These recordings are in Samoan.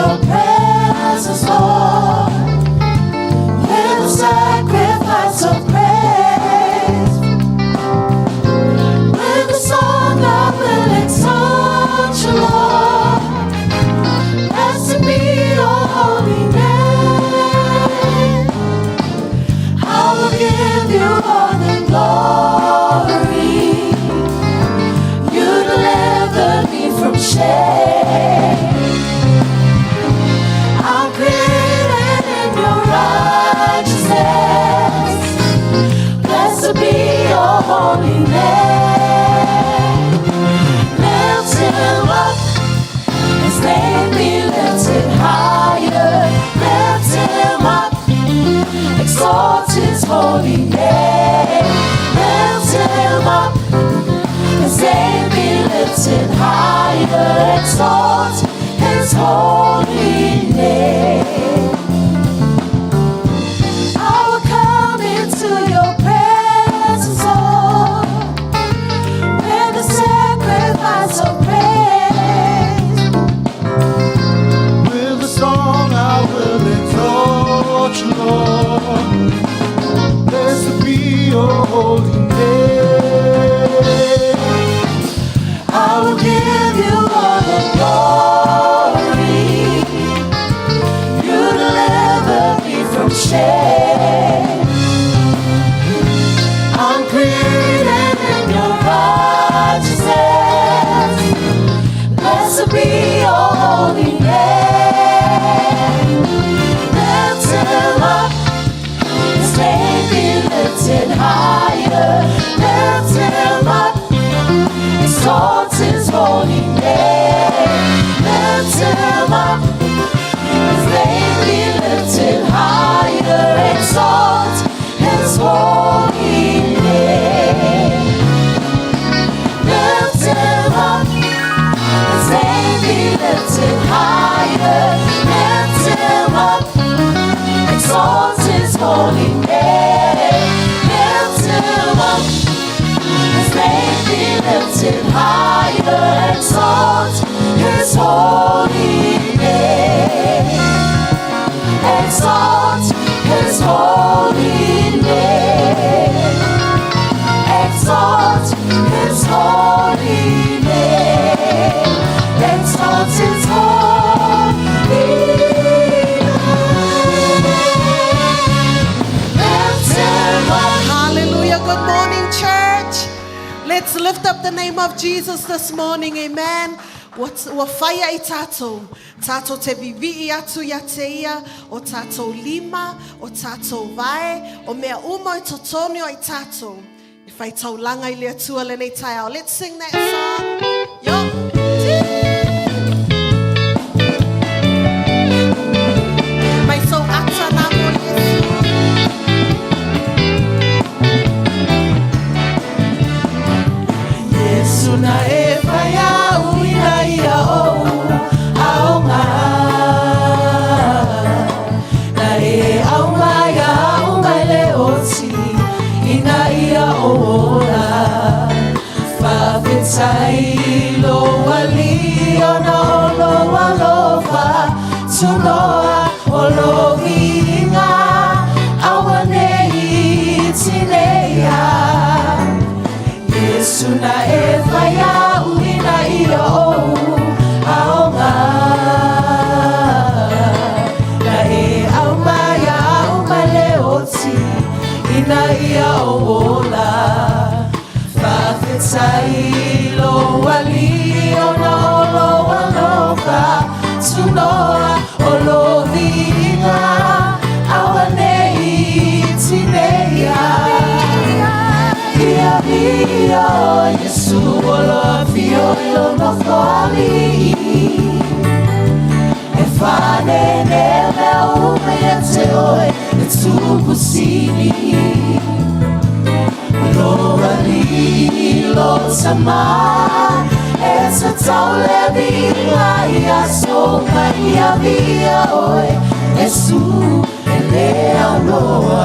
your presence, Lord, with a sacrifice of praise. With a song I will exalt you, Lord. Blessed be your holy name. I will give you all the glory. You delivered me from shame. I'm created in your righteousness. Blessed be your holy name. Lift him up, his name be lifted higher. Lift him up, exalt his holy name. Lift him up, his name be lifted higher. Exalt his holy name. I will come into your presence, Lord, with a sacrifice of praise. With a song I will exalt you, Lord. Blessed be your holy name. I will give you all the glory. You delivered me from shame. I'm created in your righteousness. Blessed be your holy name. Lift him up, his name be lifted higher. Lift him up, exalt his holy name. Lift him up, his name be lifted higher. Exalt his holy name. Lift him up, his name be lifted higher. Lift him up, exalt his holy name. Lift him up, his name be lifted higher. Exalt his holy name. Exalt his holy name. Exalt his holy name. Exalt his holy name. Lift him up. Hallelujah. Good morning, church. Let's lift up the name of Jesus this morning. Amen. Ua whaia i tātou. Tātou te vivi atu ia te ia, o tātou lima, o tātou vae, o mea uma i totonu o i tātou. E whai taulanga i le atua le nei tai. Let's sing that song. Yo. Mai sou ata nā mo Yesu. Yesu na e whaia uina ia ou aonga. Na e au mai au mai le oti ina ia o ola. Whawhetai lo ali ona o lo alofa tunoa o lo vinga awa nei tineia. Yesu na e whaia uina ia ou aonga. Na e au mai au mai le oti ina ia o ola. Whawhetai lo ali ona o lo alofa tunoa o lo vinga awa nei tineia. Ia via o Yesu o lo afio i lo nofo ali. E whanene mea uma ia te oe e tupu sini. Lo ali, lo tama, e te taule vinga ia so mai ia via oe, Yesu e le auloa.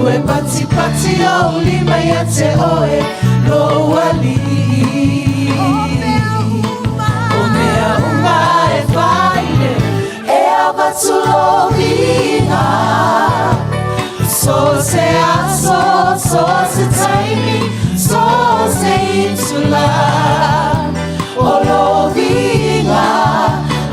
Yesu e pati pati o lima ia te oe lo ali. O mea uma e faile e avatu lo vinga. So se aso, so se taimi, so se itula. O lo vinga,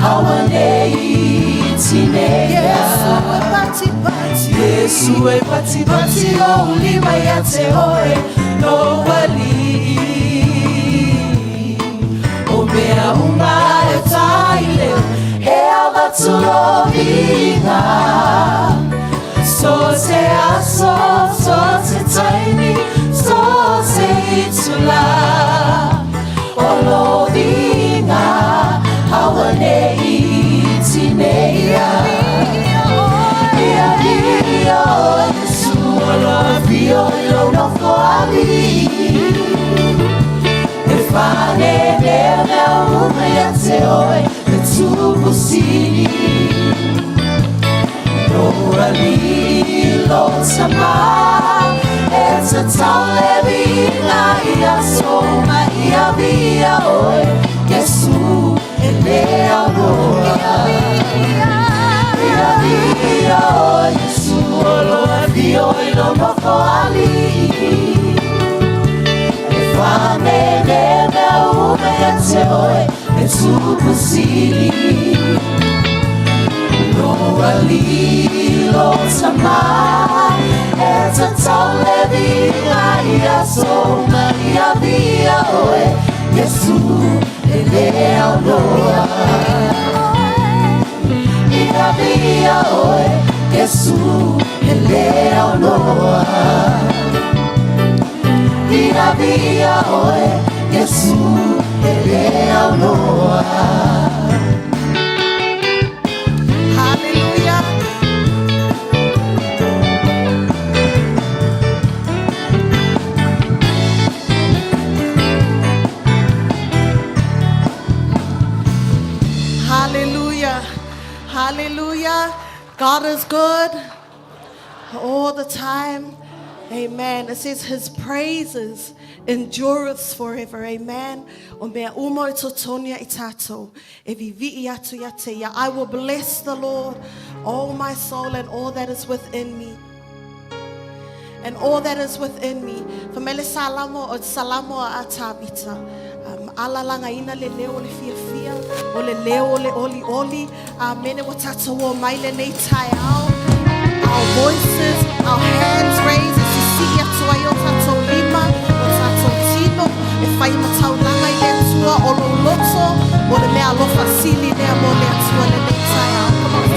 aua nei tineia. Yesu e pati pati. Yesu e pati pati o lima ia te oe lo ali. O mea uma e taile e avatu lo vinga. So se aso, so se taimi, so se itula. O lo vinga, aua nei tineia. Ia via o Yesu o lo vio i lo nofo ali. E whane mea mea uma ia te oe e tupu sili. Lo ali lo tama e te tau le vinga ia soma ia via oe Yesu e le auloa. Ia via o Yesu o lo avio i lo nofo ali. E whane mea mea uma ia te oe e tupu sili. Lo ali lo tama e te tau le vinga ia soma ia via oe Yesu e le auloa. Ia via oe Yesu e le auloa. Ia via oe Yesu e le auloa. Hallelujah. Hallelujah. Hallelujah. God is good all the time. Amen. It says his praises endureth forever. Amen. O mea uma o totonia i tātou. E vivi atu ia te ia. I will bless the Lord, all my soul and all that is within me. And all that is within me. Fa mele salamo o salamo a Tavita. Ala langa ina le leo o le fia fia, o le leo o le oli oli. Amen. Wa tātou o mai le nei tai ao. Our voices, our hands raised, e sisi atu ai o tātou lima, o tātou tino, e whai mataulanga i le atua o lo loto, o le mea alofa sili lea mo le atua le nei tai ao. Come on.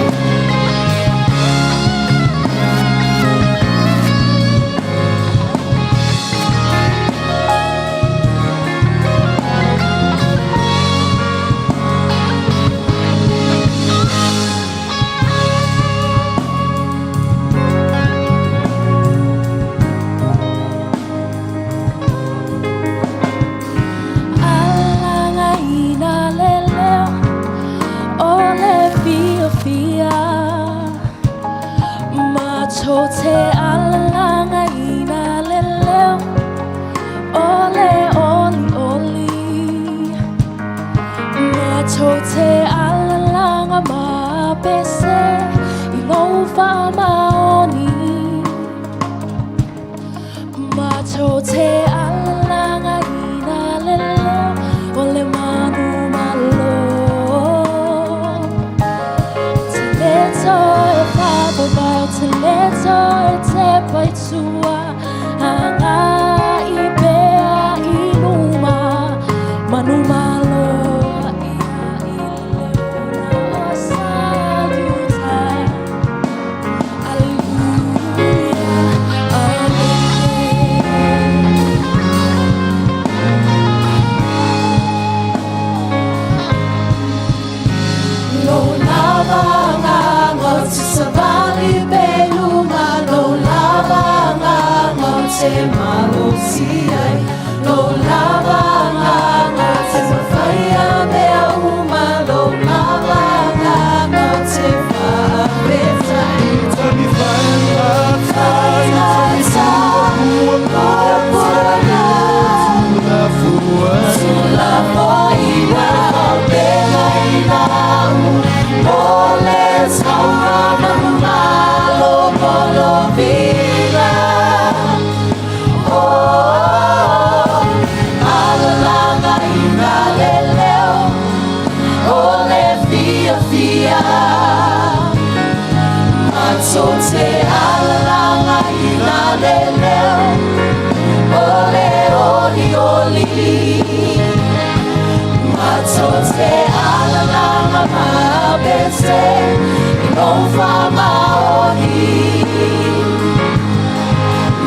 Alanga ina le leo o le fia fia. Ma te alanga ina le leo o le oli oli. Ma te alalanga ma pese i lo wha maoni. Ma te alanga ina le leo o le manu malo. Te leto e whapa te leto e te paitua. Anga i pea i numa, manu malo ia i leona o saluta. Alleluia, amen. Lo lava nga ngo te savali peluma. Lo lava nga ngo te malosi ai. Lo lava nga ngo te mawhaia mea uma. Lo lava nga ngo te whaapeta. fiafia. Matou te alalagaina le leo o le olioli. Matou te alalaga ma apese i lou faamaoni.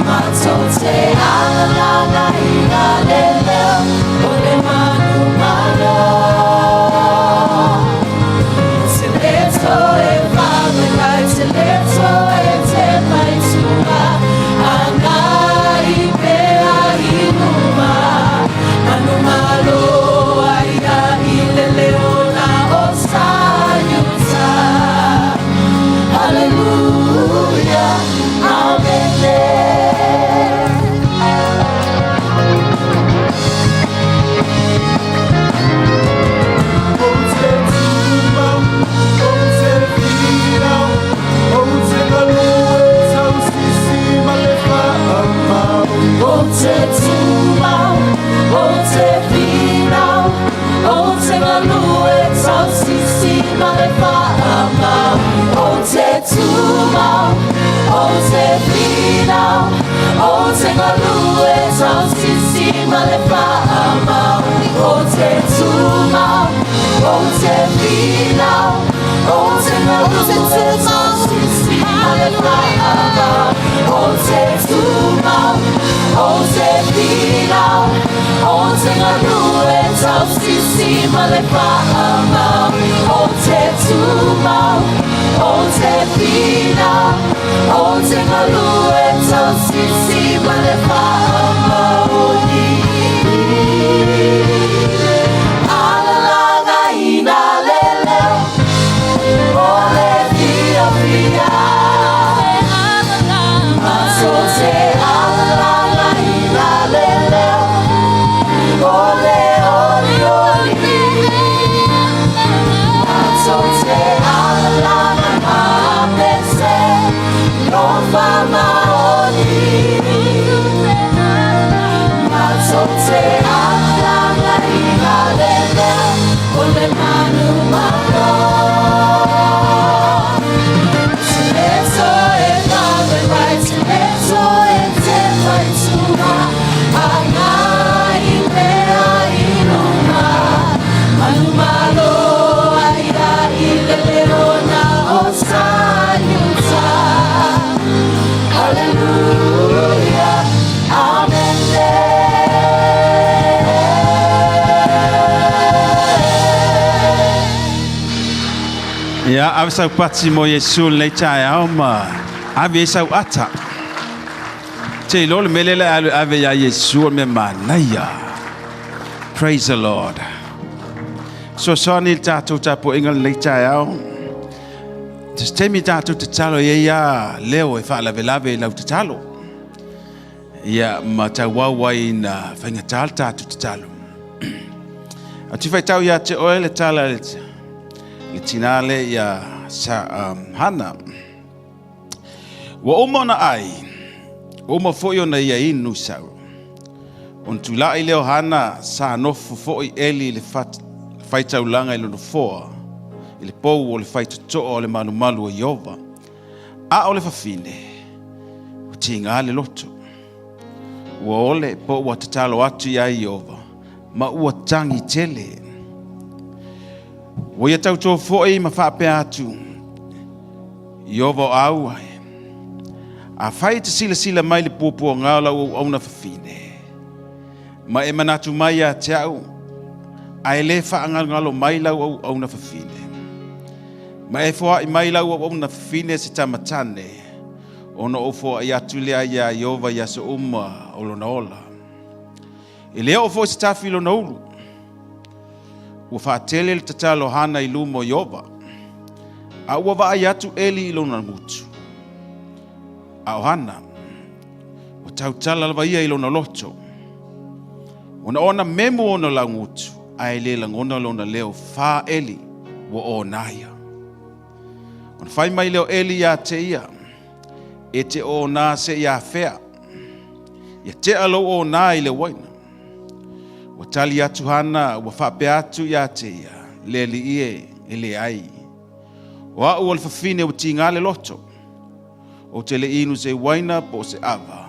Matou te alalagaina le leo o le manumalo. Te le toe vave ai, te le toe tepa i tua, agai pea i luma. Manumalo aia i le leona o Saiuta. Hallelujah, Amene. Ou te tumau, ou te finau, ou te galue tausisi ma le faamau. Ou te tumau, ou te finau, ou te galue tausisi ma le faamau. Ou te tumau, ou te finau, ou te galue tausisi ma le faamau. Ou te tumau, ou te finau, ou te galue tausisi ma le faamau. Ou te tumau, ou te finau, ou te galue tausisi ma le faamau. Ou te tumau, ou te finau, ou te galue tausisi ma le faamaoni. Alalagaina le leo o le fiafia. Matou te alalagaina le leo o le olioli. Matou te alalaga ma apese i lou faamaoni. Matou te alalagaina le leo o le manumalo. Te le toe vave ai, te le toe tepa i tua, agai pea i luma. Manumalo aia i le leona o Saiuta. Hallelujah, Amene. Ia, ave sau pati mo Iesu lenei taeao ma ave ai sau ata. Te iloa le mea lea le alu e ave iā Iesu o le mea manaia. Praise the Lord. Fesoasoani i le tatou tapuaiga lenei taeao. Se taimi tatou tatalo e i ai a leo e faalavelave i lau tatalo. Ia, ma tauau ai ina faigata le tatou tatalo. Ae te faitau ia te oe le tala le, le tinā le ia sa, Hana. Ua uma ona ai, ua uma foi ona ia inu sau. Ona tulai lea o Hana sa nofo foi Eli i le faitaulaga i le nofoa, i le pou o le faitotoa o le malumalu o Ieova. A o le fafine, ua tiga le loto. Ua ole po ua tatalo atu iā Ieova, ma ua tagi tele. Ua ia tauto foi ma faapea atu, Ieova o au ai. Afai e te silasila mai i le puapuaga o lau auauna fafine, ma e manatu mai ia te au, ae le faagalogalo mai lau auauna fafine, ma e foai mai lau auauna fafine se tama tane, ona ou foai atu lea iā Ieova i aso uma o lona ola. E le oo foi se tafi i lona ulu. Ua faatele le tatalo a Hana i luma o Ieova, a ua vaai atu Eli i lona gutu. A o Hana, ua tautala lava ia i lona loto. Ona ona memu ona laugutu, ae le lagona lona leo fā Eli ua ona ia. Ona fai mai lea o Eli ia te ia, E te ona se i afea, ia tea lou ona i le uaina. Ua tali atu Hana, ua faapea atu ia te ia, Le alii e, e leai. O a'u o le fafine ua tigā le loto, ou te le i inu se uaina po o se ava,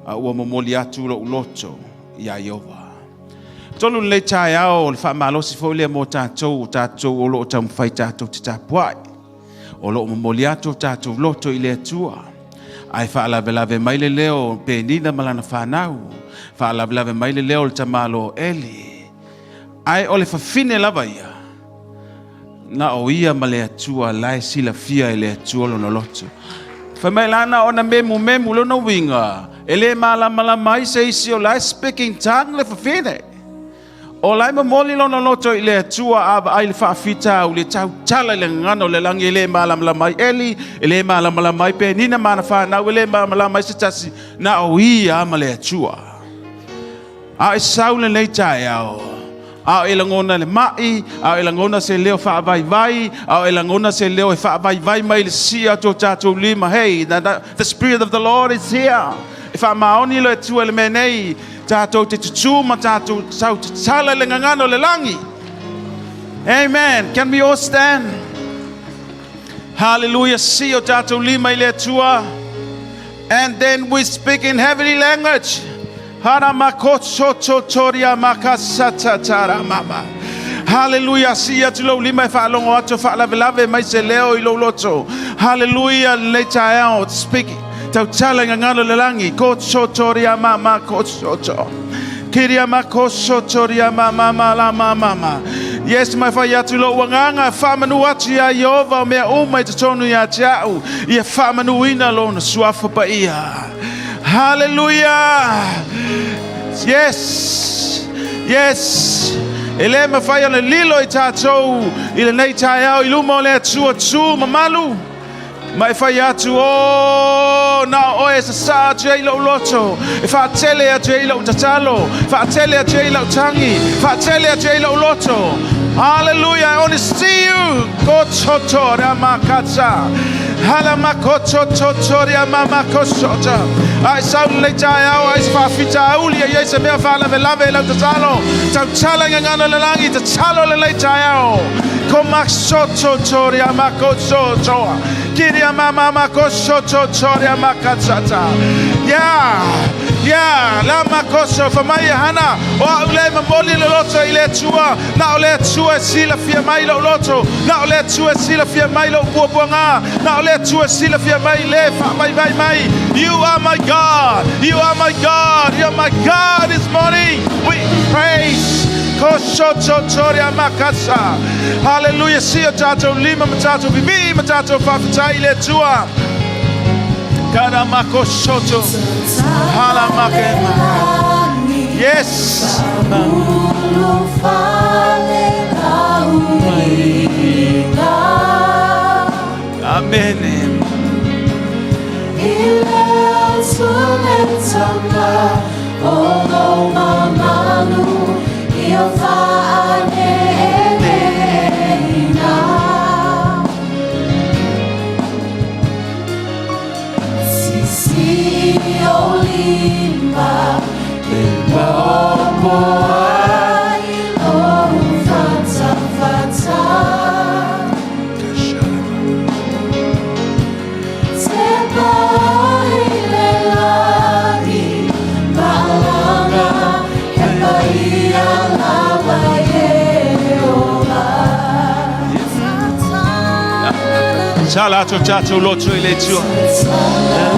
a ua momoli atu lo'u loto iā Ieova. Tonu lenei taeao o le faamalosi foi lea mo tatou, o tatou o lo o taumafai tatou te tapuai, o lo o momoli atu o tatou loto i le Atua. Ae faalavelave mai le leo o Penina ma lana fanau, faalavelave mai le leo o le tamaloa o Eli. Ae o le fafine lava ia, na o ia ma le Atua la e silafia e le Atua lona loto. Fai mai la na ona memumemu lona uiga, e le malamalama ai se isi o la e speak in tongue le fafine. O la e momoli lona loto i le Atua a vaai le faafitauli e tautala i le gagana o le lagi e le malamalama ai Eli, e le malamalama ai Penina ma ana fanau, e le malamalama ai se tasi, na o ia ma le Atua. A e sau lenei taeao, a o e lagona le mai, a o e lagona se leo faavaivai, a o e lagona se leo e faavaivai mai le sia atu o tatou lima. Hey, the Spirit of the Lord is here. E faamaoni le Atua i le mea nei, tatou te tutū ma tatou sau tatala i le gagana o le lagi. Amen. Can we all stand? Hallelujah. Si o tatou lima i le Atua. And then we speak in heavenly language. Haramakotsototoria makasatata mama. Hallelujah. Si atu lou lima e faalogo atu faalavelave mai se leo i lou loto. Hallelujah. Lenei taeao speak. Tautala i gagana le lagi. Kotsotoria mama kotsoto. Kiria makosotoria mama mama mama. Yes, mai fai atu lou agaga, faamanu atu iā Ieova o mea uma i totonu ia te a'u, ia faamanuina lona suafa paia. Hallelujah. Yes. Yes. E le mafai ona lilo i tatou i lenei taeao i luma o le Atua tu mamalu. Ma e fai atu, o na o oe e sasā atu ai lou loto, e faatele atu ai lau tatalo, faatele atu ai lau tagi, faatele atu ai lou loto. Hallelujah, I only see you. Kototo ramakata. Halamakotototoria mamakosota. Ai sau lenei taeao, ai se faafitauli, ai ai se mea faalavelave i lau tatalo. Tautala i gagana o le lagi, tatalo lenei taeao. Komasototoria makosotoa. Kiria mama makosototoria makatata. Yeah. Yeah, la makoso fa mai e hana o a'u le momoli le loto i le Atua, na o le Atua e silafia mai lou loto, na o le Atua e silafia mai lou puapuaga, na o le Atua e silafia mai le faavaivai mai. You are my God, you are my God, you are my God this morning. We praise. Kosototoria makasa. Hallelujah. Si o tatou lima ma tatou vivii ma tatou faafetai i le Atua. Karamakosoto. Halamake. Yes. Amen. Tala atu tatou loto i le Atua. Yes.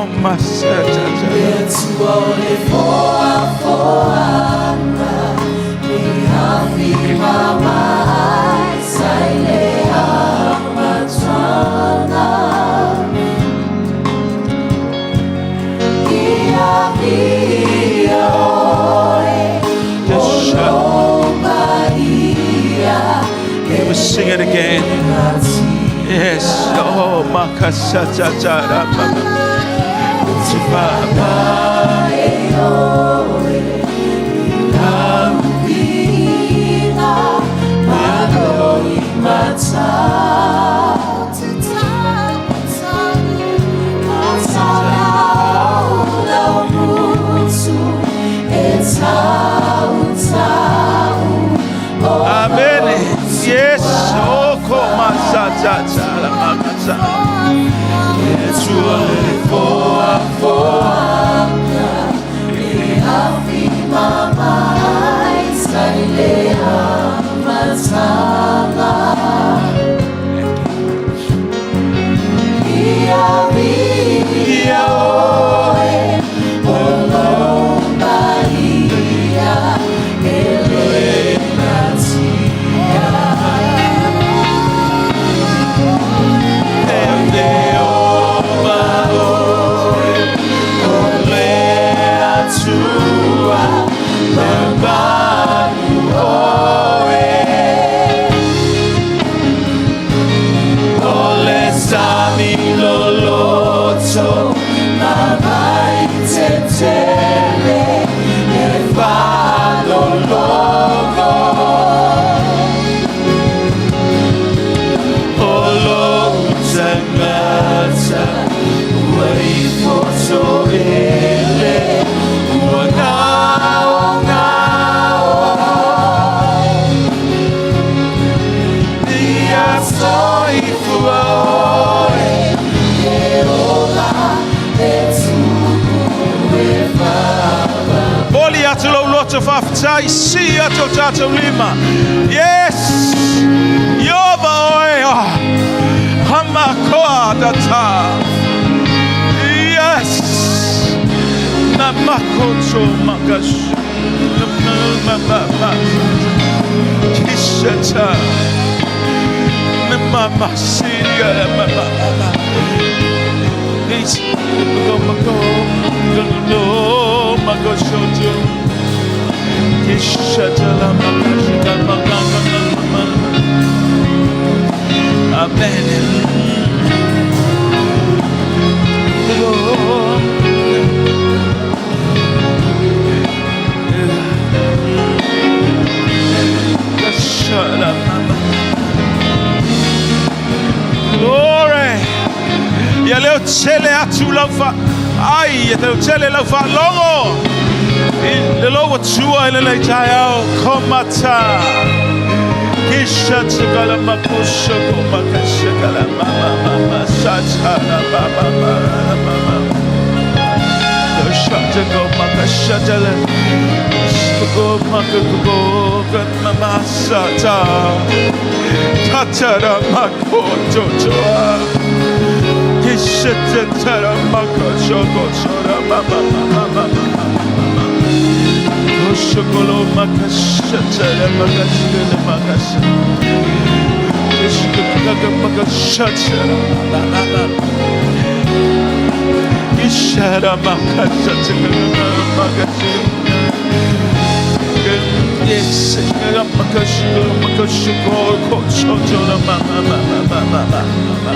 Koma-sa-ta-ta. Le Atua o le foafoaga i afi mama ai sa i le amataga. Ia ia oe o lou paia Can we sing it again? Yes. Oh, makasa-ta-ta-ra-ma. Ti-pa-pa. E oe lau viiga malo i mata. O lau gutu e tautau o Amen. Yes. Oh, koma-sa-ta-ta-ra-ma-sa. Atua le foafoaga i afi mama ai sa i le amataga. Ia viia oe o lou paia e le natia. E te oma oe o le Atua le malu oe. O le sami loloto Ma vai tetele e faalologo. O lou tagata ua ifo toele ua gaogao. Ia soifua oe E ola e tupu e Oli atu lou loto faafetai, si atu o tatou lima. Yes! Iova oe! Oh. Hamakoa tata. Yes! Namakoto makash. Namama. Kishata. Namama siria mama. Yes. Mako no makoshoto. Kishata la makashika makaka. Amen. Lord. Glory. Ia leo tele atu lau fa ai, ia leo tele lau faalogo. I le lou Atua i lenei taeao, komata. Kisha tikala makusha komakashikala mama mama satana mama mama mama. Shata go makashatala. Go makako mama sata. Tatara makoto toa. Kisha tara makosho chora mama mama mama mama. Koshokolo makashatala makashela makasha. Kishkaka makashatala mama mama. Ishara makashatala makasha. Yes, makashiko makashiko kochochola mama mama mama mama.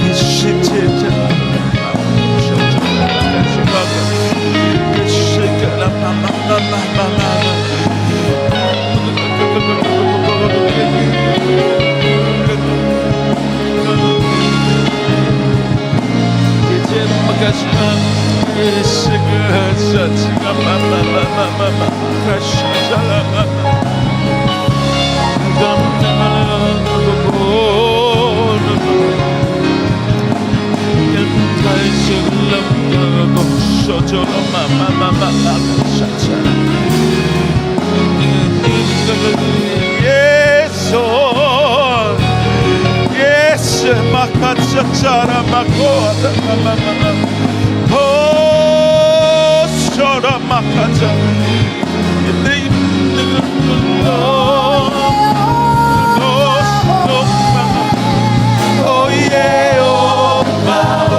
Kishitete Kishikala mama mama mama. Yes, oh, yes, makachachara makoa, makata. Oh yeah, oh my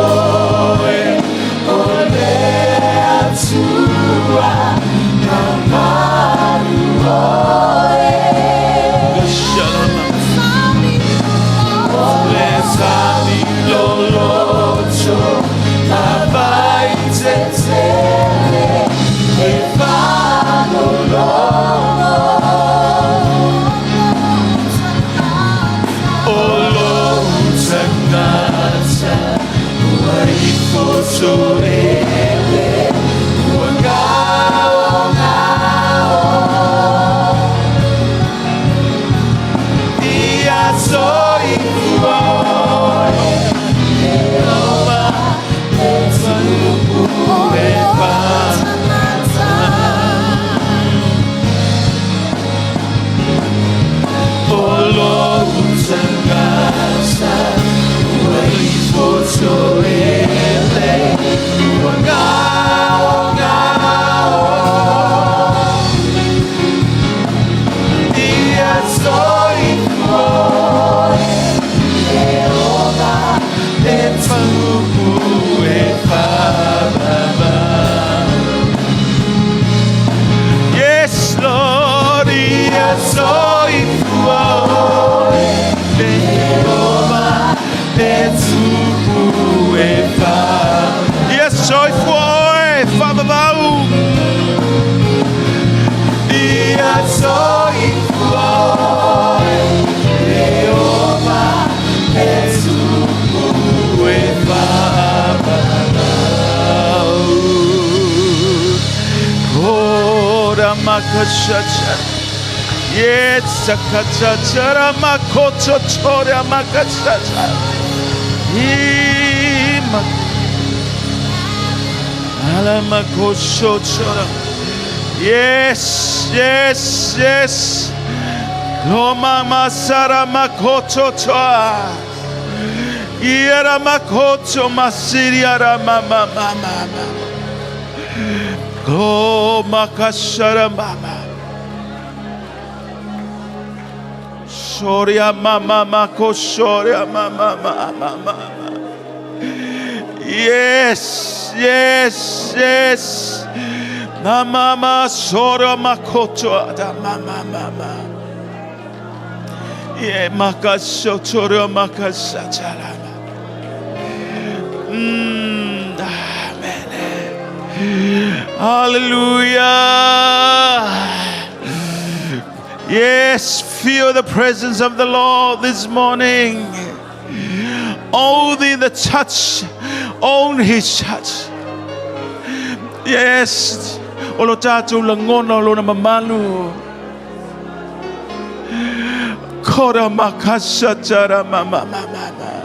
Yes, Lord, yes, Yes, soifua oe, whaavavau. Ia soifua oe, Ieova, e tupu e whaavavau. Ora makashacha. Yes, sakachachara makocho chora makachacha. Ima. Alamakosho chora. Yes, yes, yes. Loma masara makocho choa. Iera makocho masiriara mama mama mama. Go makashara mama. Shoria mama mako shoria mama mama mama. Yes, yes, yes. Na mama sora makoto ada mama mama. Ye makasho choro makasha charama. Amen. Hallelujah. Yes, feel the presence of the Lord this morning. Only the touch, only His touch. Yes, o lo tātou lagona o lona mamalu. Kora makasa tara mama mama.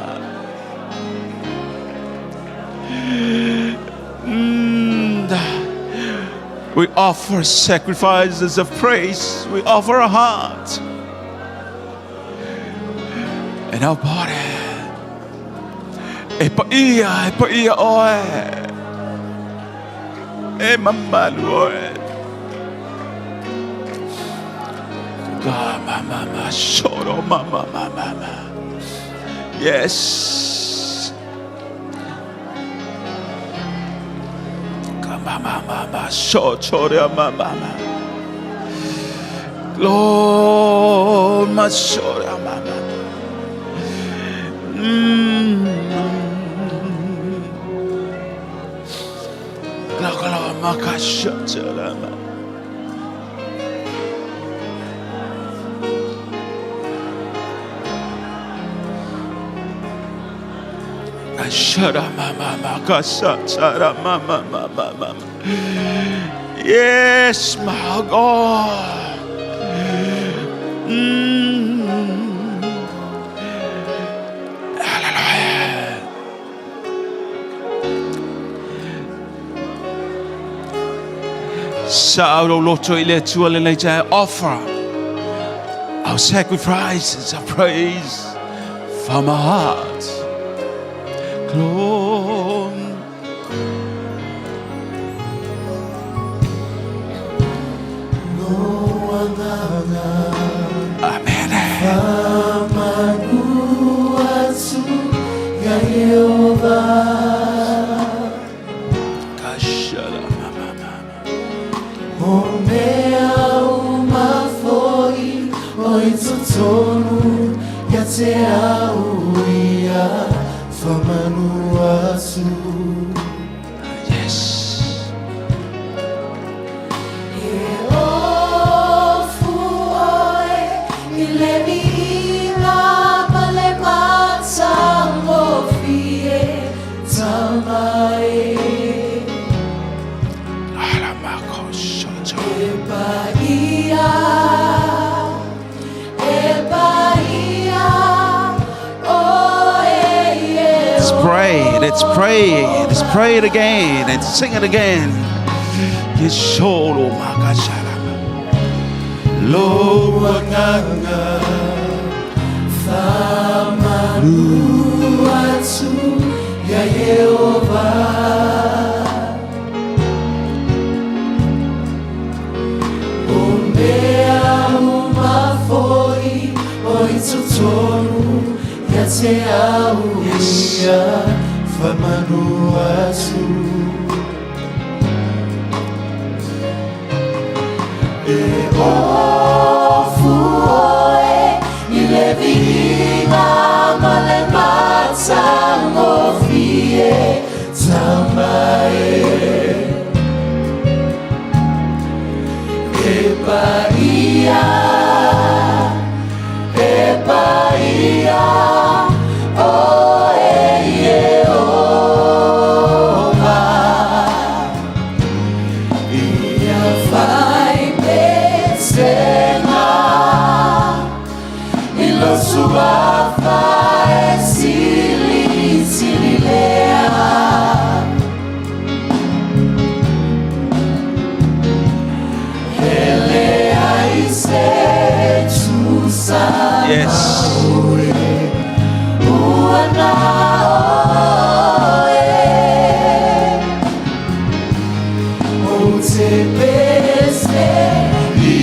We offer sacrifices of praise. We offer our heart and our body. E paia, e paia oe. E mamalu oe. Ga mama ma shoro mama mama ma. Yes. Ga mama mama shoro mama ma. Lord, ma shoro mama. La la makasha chalama. Ashara mama makasa chara mama mama mama. Yes, my God. Hallelujah. Sa loto i le Atua le nei taeao. Offer our sacrifices of praise from our heart. Glory. Amen. Yes. Let's pray. Let's pray. Let's pray it again and sing it again. Yesholo makasharama. Lo agaga atu ia Ieova. O mea uma foi o i totonu ia te au ia famanu atu. E ofu oe i le viiga ma le matagofie tama e. E paia, e paia, oe Ieova. Ia fai pesega i lou suafa e silisili lea. E leai se tusa Yes. ua na oe. Ou te pese i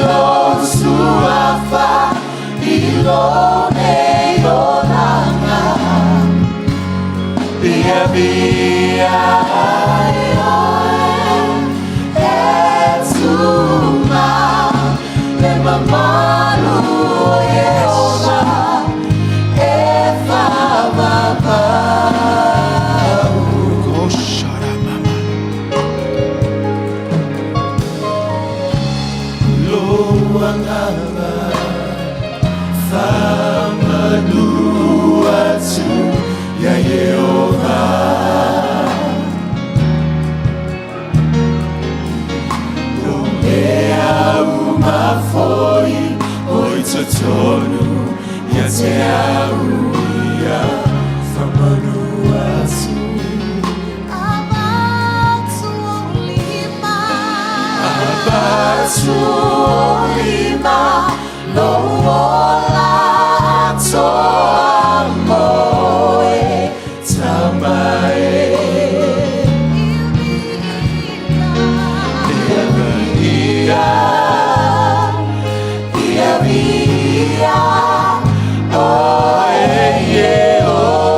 lou suafa i lou nei olaga. Ia viia ai oe e tumau le mamalu o Ieova e faavavau. Kosharamama. Lou agaga famanu atu ia Ieova. O mea uma foi o i totonu ia te au ia famanu atu. Avatu o lima lou ola atoa mo oe tama e. Ia, ia viia oe Ieova.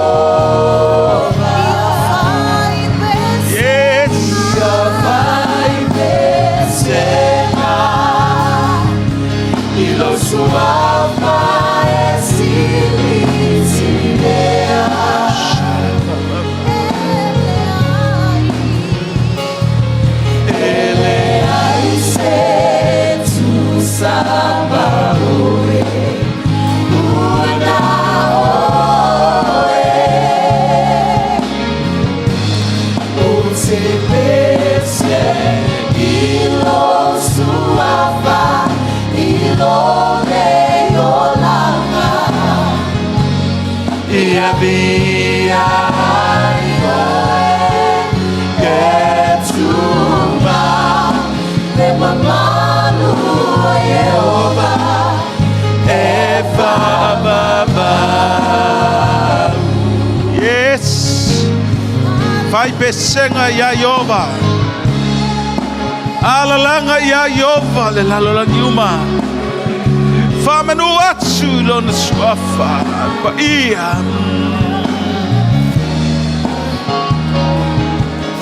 Yes. Ia fai pesega i lou suafa e silisili lea. E leai se tusa ma oe ua na oe. Ou te pese i lou suafa i lou nei olaga. Ia viia ai oe e tumau le mamalu o Ieova e faavavau. Yes. Fai pesega ia Ieova. Alalaga iā Ieova le lalolagi uma. Faamanu atu i Lona Suafa Paia.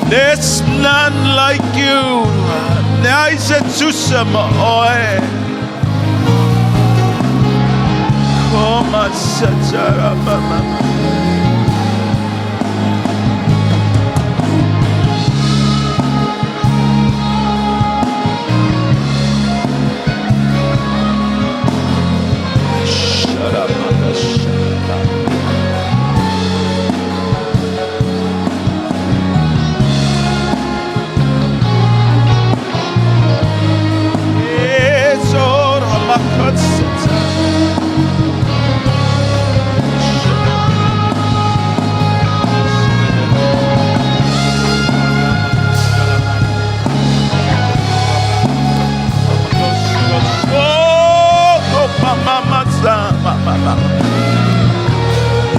There's none like you. Leai se tusa ma oe. Koma satara mama. Shut up, mama. Shut up.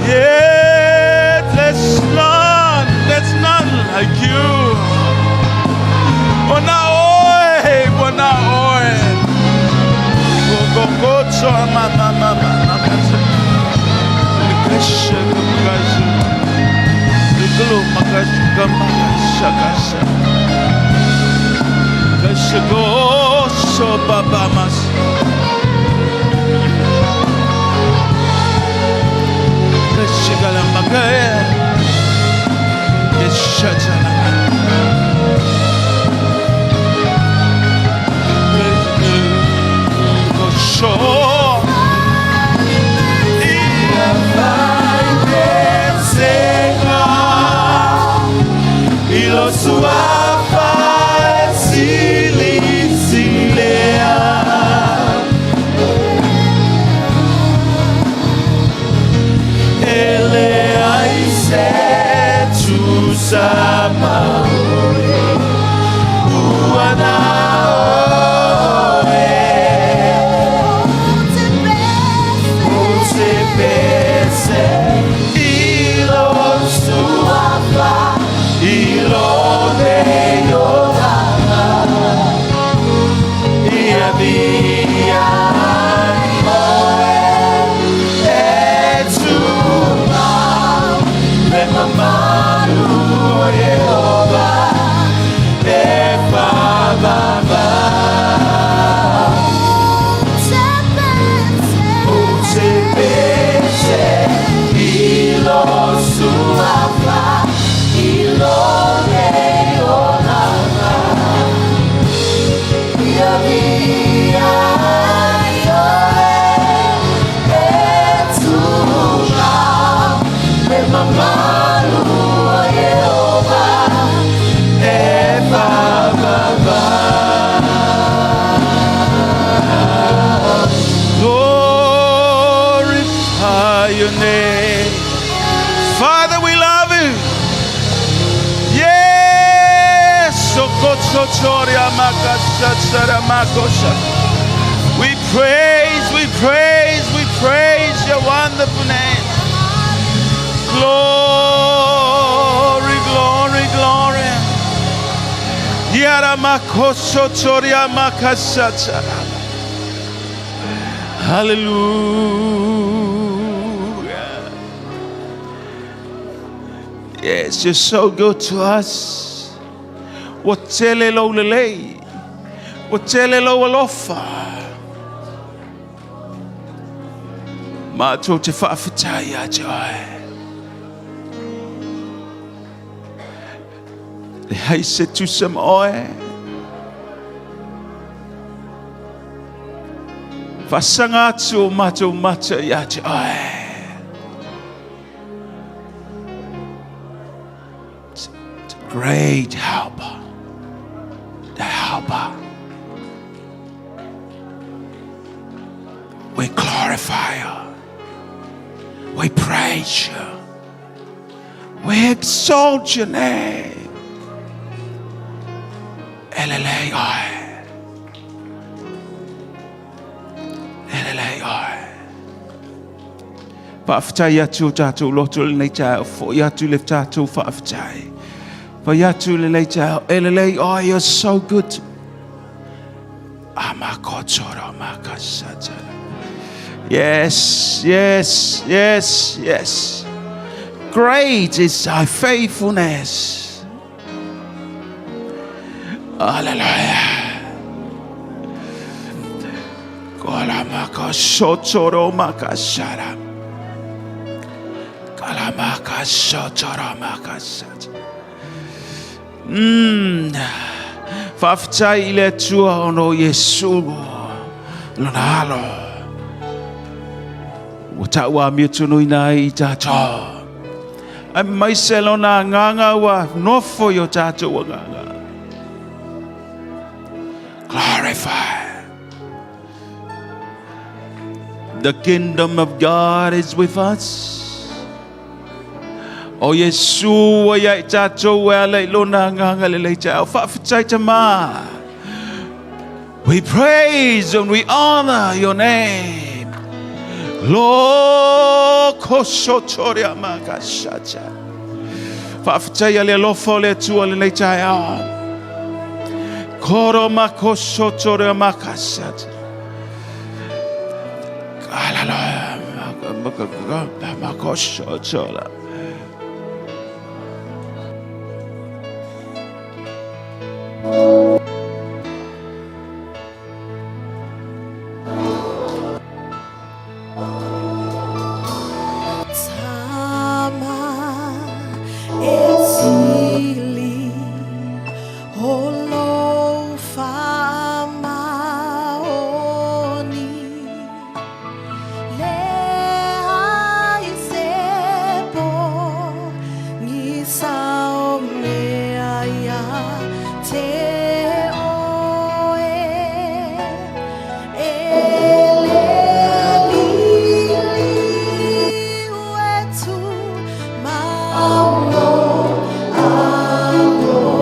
Yeah, there's none, there's none like you. Ona oe, ona oe. Kokotso ma ma ma ma ma. Kasha kasha. Lukulu makasha makasha kasha. Kasha go so baba mas. Kasha gala makaya. Kasha chala. Go Ilo suafa e silisilea. E leai se tusa ma oe, ua na oe. Ou te pese i lo suafa i lo nei olaga ia via ai oe e tumau le mamalu o Ieova e faavavau. Ou te pese i lo suafa i lo nei olaga ia via ai oe e tumau le mamalu o Ieova e faavavau. Glorify your name. Father, we love you. Yes. We praise, we praise, we praise your wonderful name. Glory, glory, glory. Yaramakosotoria makasatara. Hallelujah. Yes, you're so good to us. Ua tele lou lelei. Ua tele lou alofa. Matou te faafetai ia te oe. Leai se tusa ma oe. Faasaga atu o matou mata ia te oe. It's a great helper. The helper. We glorify you. We praise you. We exalt your name. E lelei oe. E lelei oe. Faafetai atu o tatou loto lenei taeao, fo'i atu le tatou faafetai. Fai atu lenei taeao, e lelei oe, you're so good. Yes, yes, yes, yes. Great is thy faithfulness. Hallelujah. Faafetai i le Atua ona o Iesu lona alo ua tauamiotonuina ai i tatou. Aemaise lona agaga ua nofo i o tatou agaga. Glorify. The kingdom of God is with us. O Iesu ua ia i tatou e ala i lona agaga lelei taeao. Faafetai Tama. We praise and we honor your name. Lo kosotoria makasata. Faafetai a le alofa o le Atua lenei taeao. Koro makosotoria makasata. Hallelujah. Makosotoria. Tama e sili o lou faamaoni. Leai se pogisa o mea ia te oe. E le liliu e tumau lou alofa.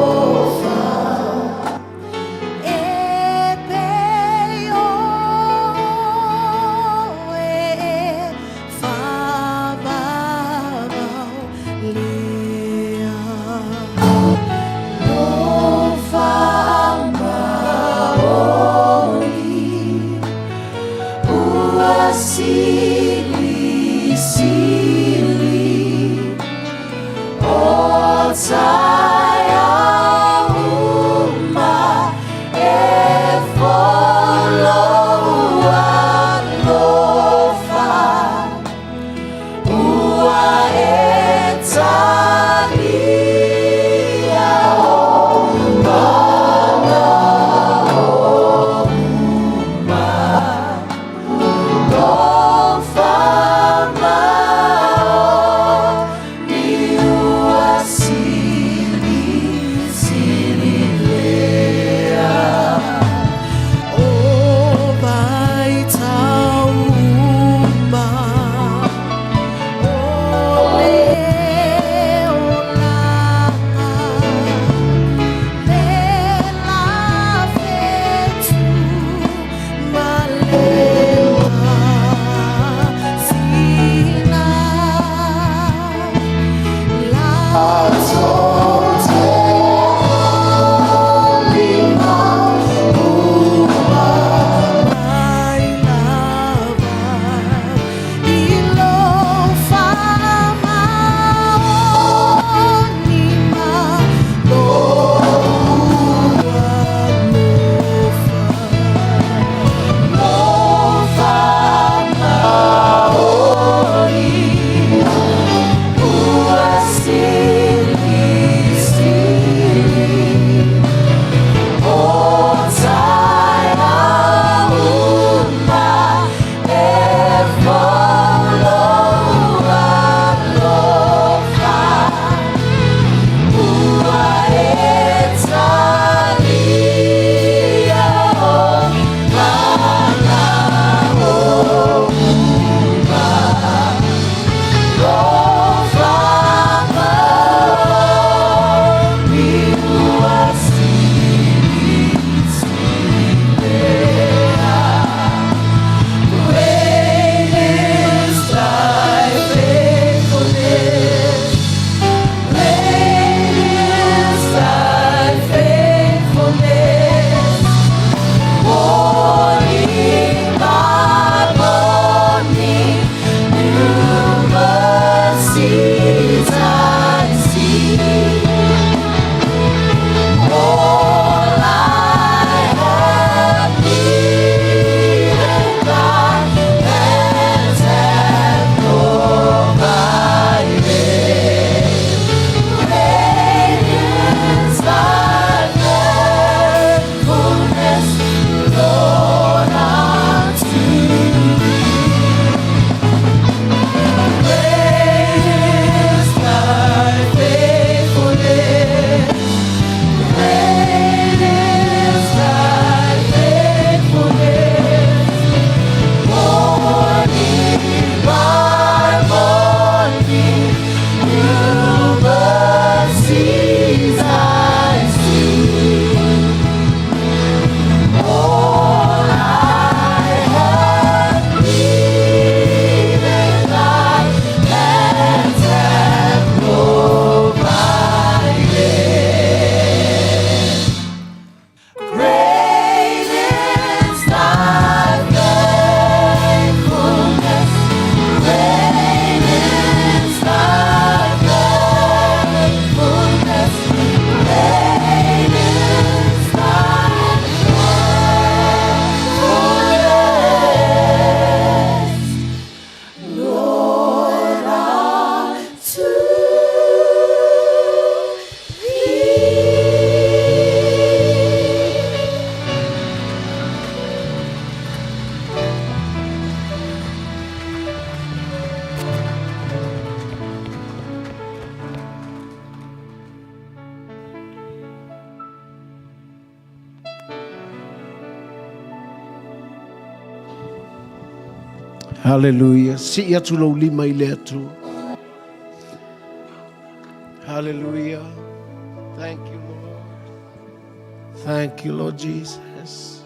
E pei oe e faavavau lea. Lou faamaoni ua silisili o taeao uma e fou lou alofa ua e talia o manaʻo uma. Lou faamaoni. Hallelujah. Sii atu lou lima i le Atua. Hallelujah. Thank you, Lord. Thank you, Lord Jesus.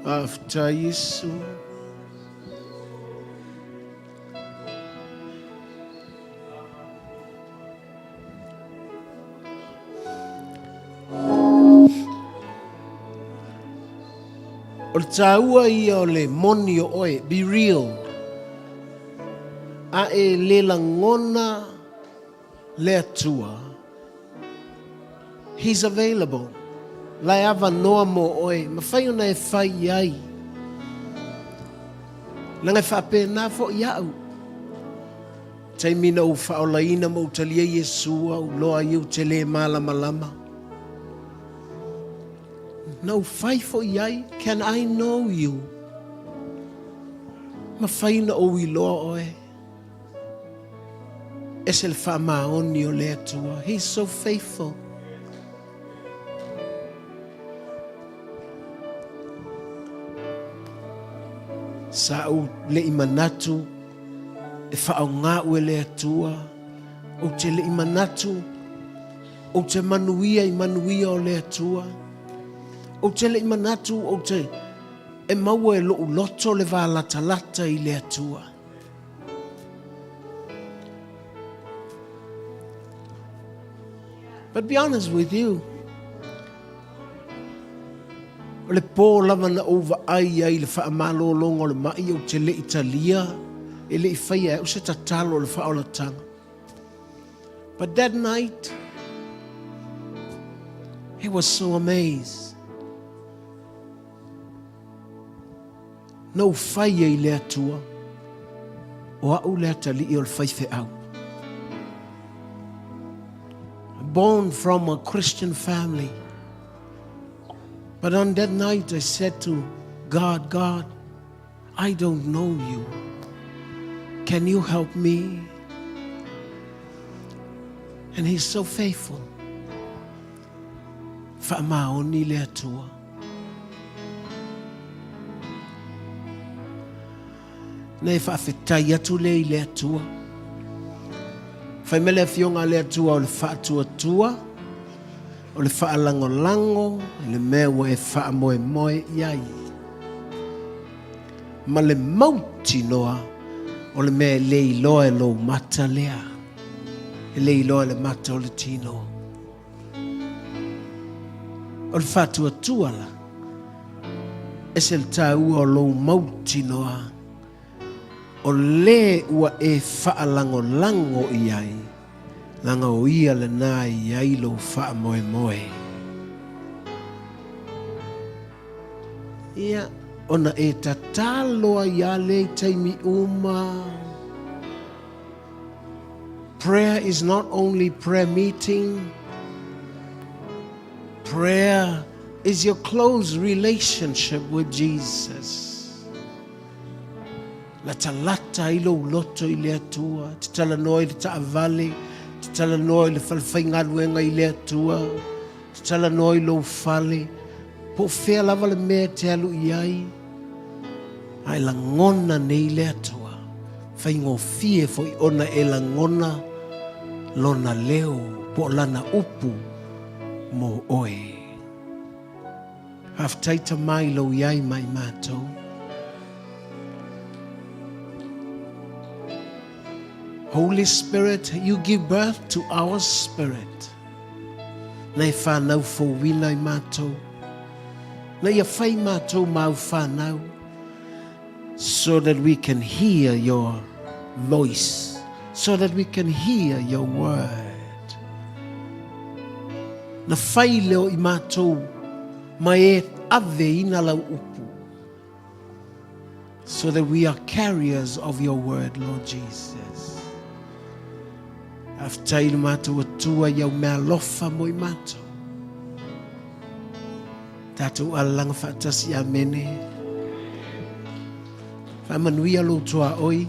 After Yesu. O le tāua ia o le moni o oe, be real. A e le lagona le Atua, He's available. La e avanoa mo oe, mafai ona e fai i ai. Leaga e faapena foi au. Taimi na ou faaolaina ma ou talia Iesu au loa ai ou te le malamalama. Na ou fai foi ai, can I know you? Mafai na ou iloa oe. Ese le faamaoni o le Atua. He's so faithful. Sa ou le i manatu e whaonga e le Atua. Ou te le i manatu ou te manuia i manuia o le Atua. Ou te le i manatu ou te e maua e lou loto le wālatalata i le Atua. But be honest with you, o le pō lava na ou vaai ai i le faamalologa o le mai ou te le i talia, e le i faia e au se tatalo o le faaolataga. But that night, he was so amazed. Na ou fai ai i le Atua, o au le atalii o le faifeau. Born from a Christian family. But on that night I said to God, God, I don't know you. Can you help me? And he's so faithful. Faamaoni le Atua. Na e faafetai atu lea i le Atua. Fai mai le afioga a le Atua o le faatuatua, o le faalagolago i le mea ua e faamoemoe i ai. Ma le mautinoa o le mea e le iloa e lou mata lea. E le iloa e le mata o le tino. O le faatuatua la, ese le tāua o lou mautinoa, o le ua e faalagolago i ai, leaga o ia lena e i ai lou faamoemoe. Ia, ona e tatalo ai lava lea i taimi uma. Prayer is not only prayer meeting. Prayer is your close relationship with Jesus. Latalata ai lou loto i le Atua, te talanoa i le taavale, te talanoa i le falefaigaluega i le Atua, te talanoa i lou fale, po o fea lava le mea e te alu i ai, a e lagona nei le Atua, faigofie foi ona e lagona lona leo po o lana upu mo oe. Faafetai Tama i lou i ai ma i matou. Holy Spirit, you give birth to our spirit. Na e whanau fouina i matou. Na ia whai matou mau whanau. So that we can hear your voice. So that we can hear your word. Na whai leo i matou ma e ave ina lau upu. So that we are carriers of your word, Lord Jesus. Faafetai i le matou Atua i au meaalofa mo i matou. Tatou alalaga faatasi, Amene. Faamanuia lou tuaoi.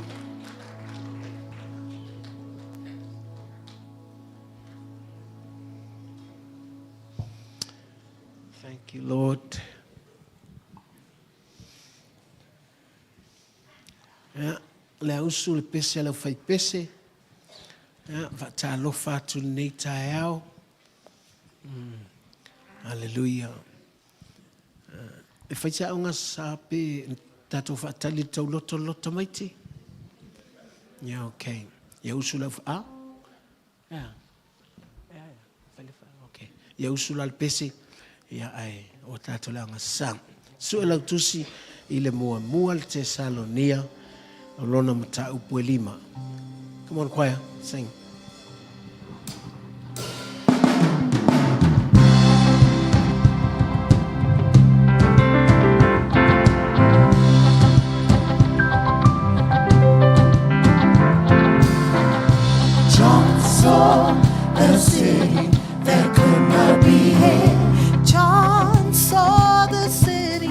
Thank you, Lord. Ia, le ausu le pese a le aufaipese. Ia, faatalofa atu i lenei taeao. Aleluia. E fai se aoga sa pe tatou faatali le tauloto le loto tamaiti? Ia, okay. Ia usu le au... Ah? Ia. Ia, ia. Fai le fa... Okay. Ia usu la le pese. Ia, ae o tatou le aoga sa. Sue lau tusi i le muamua le Tesalonia o lona mataupu e lima. Come on, choir, sing. John saw the city that could not be hid. John saw the city.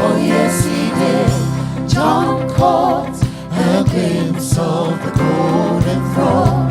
Oh, yes, he did. John caught a glimpse of the golden throne.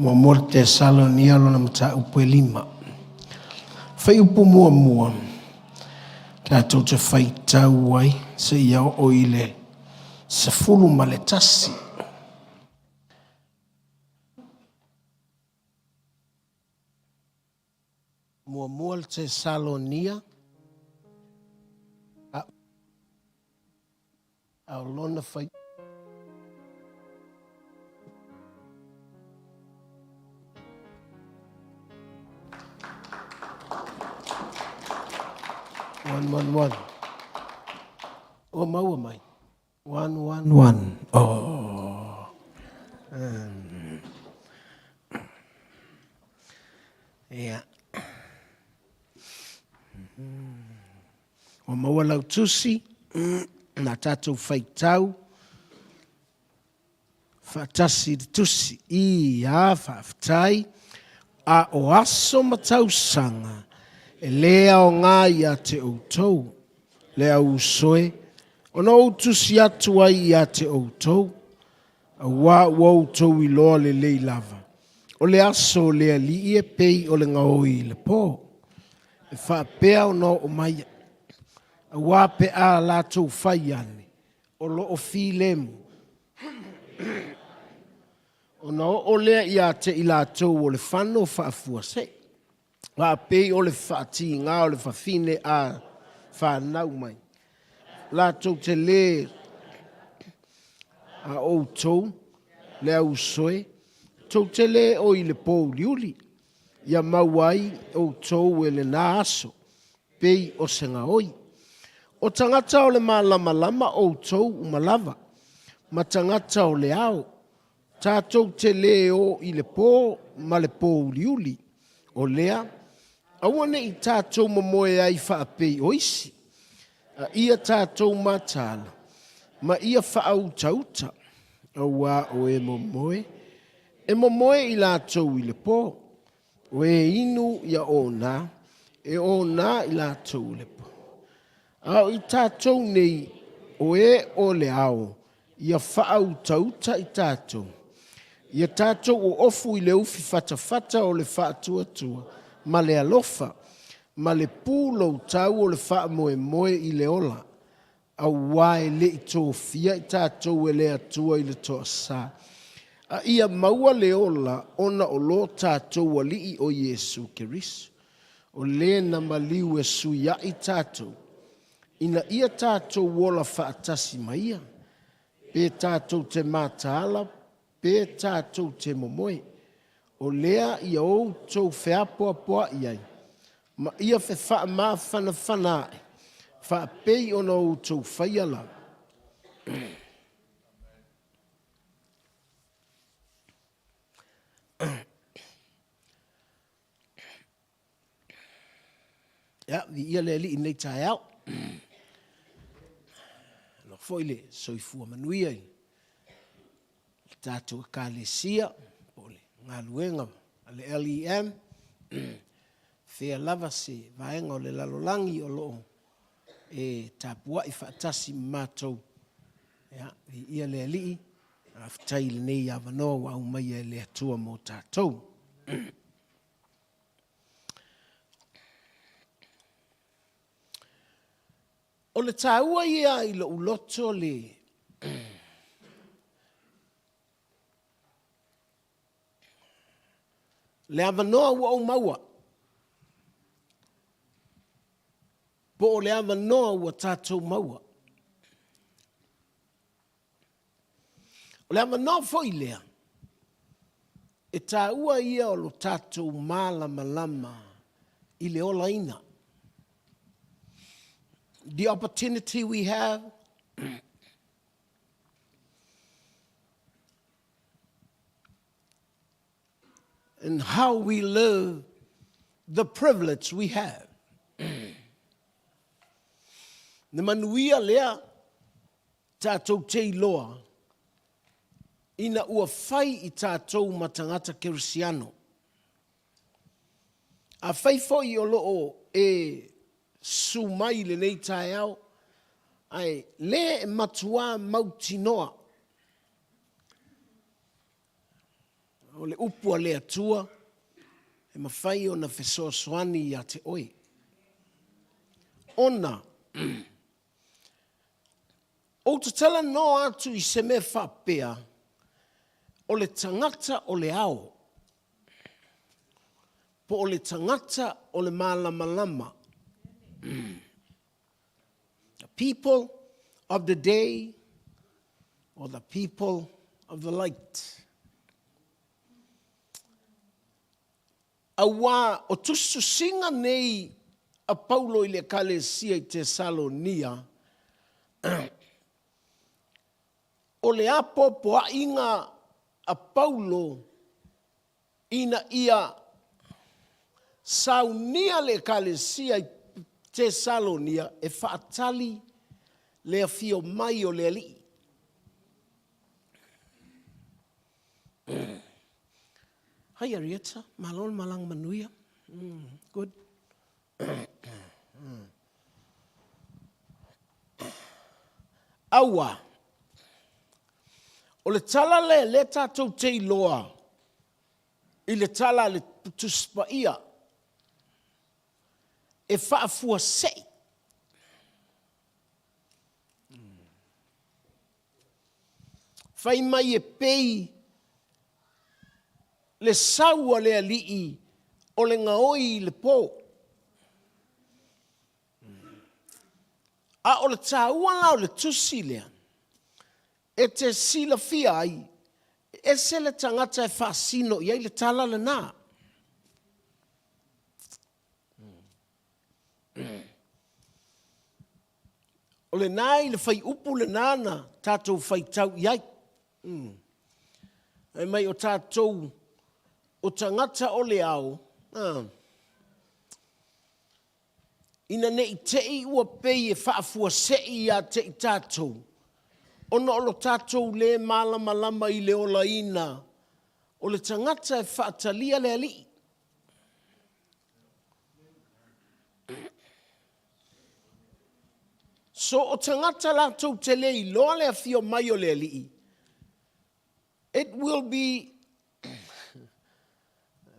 Muamua le Tesalonia lona mataupu e lima. Fuaiupu muamua, tatou te faitau ai seia oo i le 11. Muamua le Tesalonia, a A o lona fai. One, one, one. Ua maua mai. One, one, one. Oh. Um. Yeah. Ua maua lau tusi, nā tātou whaitau, whaatasi le tusi i a whaafetai, a o aso ma tausanga, e lē aoga ia te outou, le au usoe, ona ou tusi atu ai ia te outou, auā ua outou iloa lelei lava, o le aso o le Alii e pei o le gaoi i le pō, e faapea ona oo mai, auā pe a latou fai ane, o lo o filemu, ona oo lea ia te i latou o le fano faafuasei, faapei o le faatigā o le fafine a fanau mai, latou te lē a outou le au usoe, tou te lē o i le pōuliuli, ia maua ai outou e lenā aso, pei o se gaoi. O tagata o le malamalama outou uma lava, ma tagata o le ao, Tatou te lē o i le pō ma le pōuliuli, o lea, aua ne i tatou momoe ai faapei o isi, a ia tatou mataala, ma ia faautauta, auā o e momoe, e momoe i latou i le pō, o e inu ia onā, e onā i latou i le pō. A o i tatou nei, o e o le ao, ia faautauta i tatou, ia tatou oofu i le ufi fatafata o le faatuatua ma le alofa, ma le pulou tau o le faamoemoe i le ola, auā e le i tofia i tatou e le Atua i le toasā, a ia maua le ola ona o lo tatou Alii o Iesu Keriso, o le na maliu e suiaʻi tatou, ina ia tatou ola faatasi ma ia, pe tatou te mataala, pe tatou te momoe. O lea ia outou feapoapoaʻi ai, ma ia fefaamafanafana aʻe, faapei ona outou faia lava. Ia, viia le Alii i lenei taeao. Alofa foi le soifua manuia i le tatou Ekalesia po o le galuega a le LEM. Fea lava se vaega o le lalolagi o lo o e tapuai faatasi ma matou. Ia, viia le Alii, faafetai i lenei avanoa ua aumaia e le Atua mo tatou. O le taua ia i lou loto le le avanoa ua ou maua, po o le avanoa ua tatou maua. O le avanoa foi lea, e taua ia o lo tatou malamalama i le olaina. The opportunity we have and how we live the privilege we have. Le manuia lea Tatou te iloa, ina ua fai i tatou ma tagata Kerisiano. Afai foi o lo o e susu mai i lenei taeao, ae le e matuā mautinoa. O le upu a le Atua e mafai ona fesoasoani ia te oe. Ona ou te talanoa atu i se mea faapea, o le tagata o le ao, po o le tagata o le malamalama. The people of the day or the people of the light. Auā o tusitusiga nei a Paulo i le Ekalesia i Tesalonia, o le apoapoaiga a Paulo ina ia saunia le Ekalesia i Tesalonia e faatali le afio mai o le Alii. Hi Arieta, malo le malaga manuia. Mm, good. Aua, o le tala lea lea tatou te iloa i le tala a le Tusi Paia, e faafuasei. Fai mai e pei le sau a le alii o le gaoi i le po. A o le taua la o le tusi lea, e te silafia ai, e ese le tagata e faasino i ai le tala lena. O lena i le fuaiupu lena na tatou faitau i ai. Mm. Fai mai o tatou o tagata o le ao, ah, ina ne i te i ua pei e faafuasei ia te i tatou, ona o lo tatou lē malamalama i le olaina o le tagata e faatalia le Alii. So o tagata latou te le iloa le afio mai o le Alii, it will be,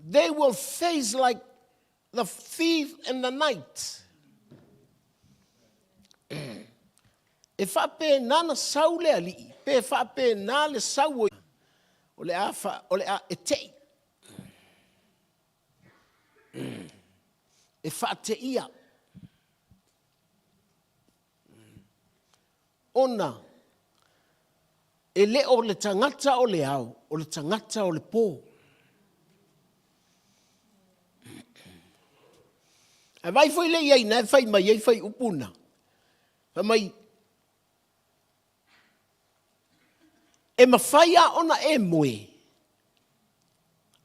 they will face like the thief in the night. E faapena na sau le Alii, pe faapena le sau o le a, fa, o le a e tei. E faateia ona e le o le tagata o le ao, o le tagata o le po. Ae vaai foi lea i ai na e fai mai ai fuaiupu na. Fai mai, E mafai lava ona e moe,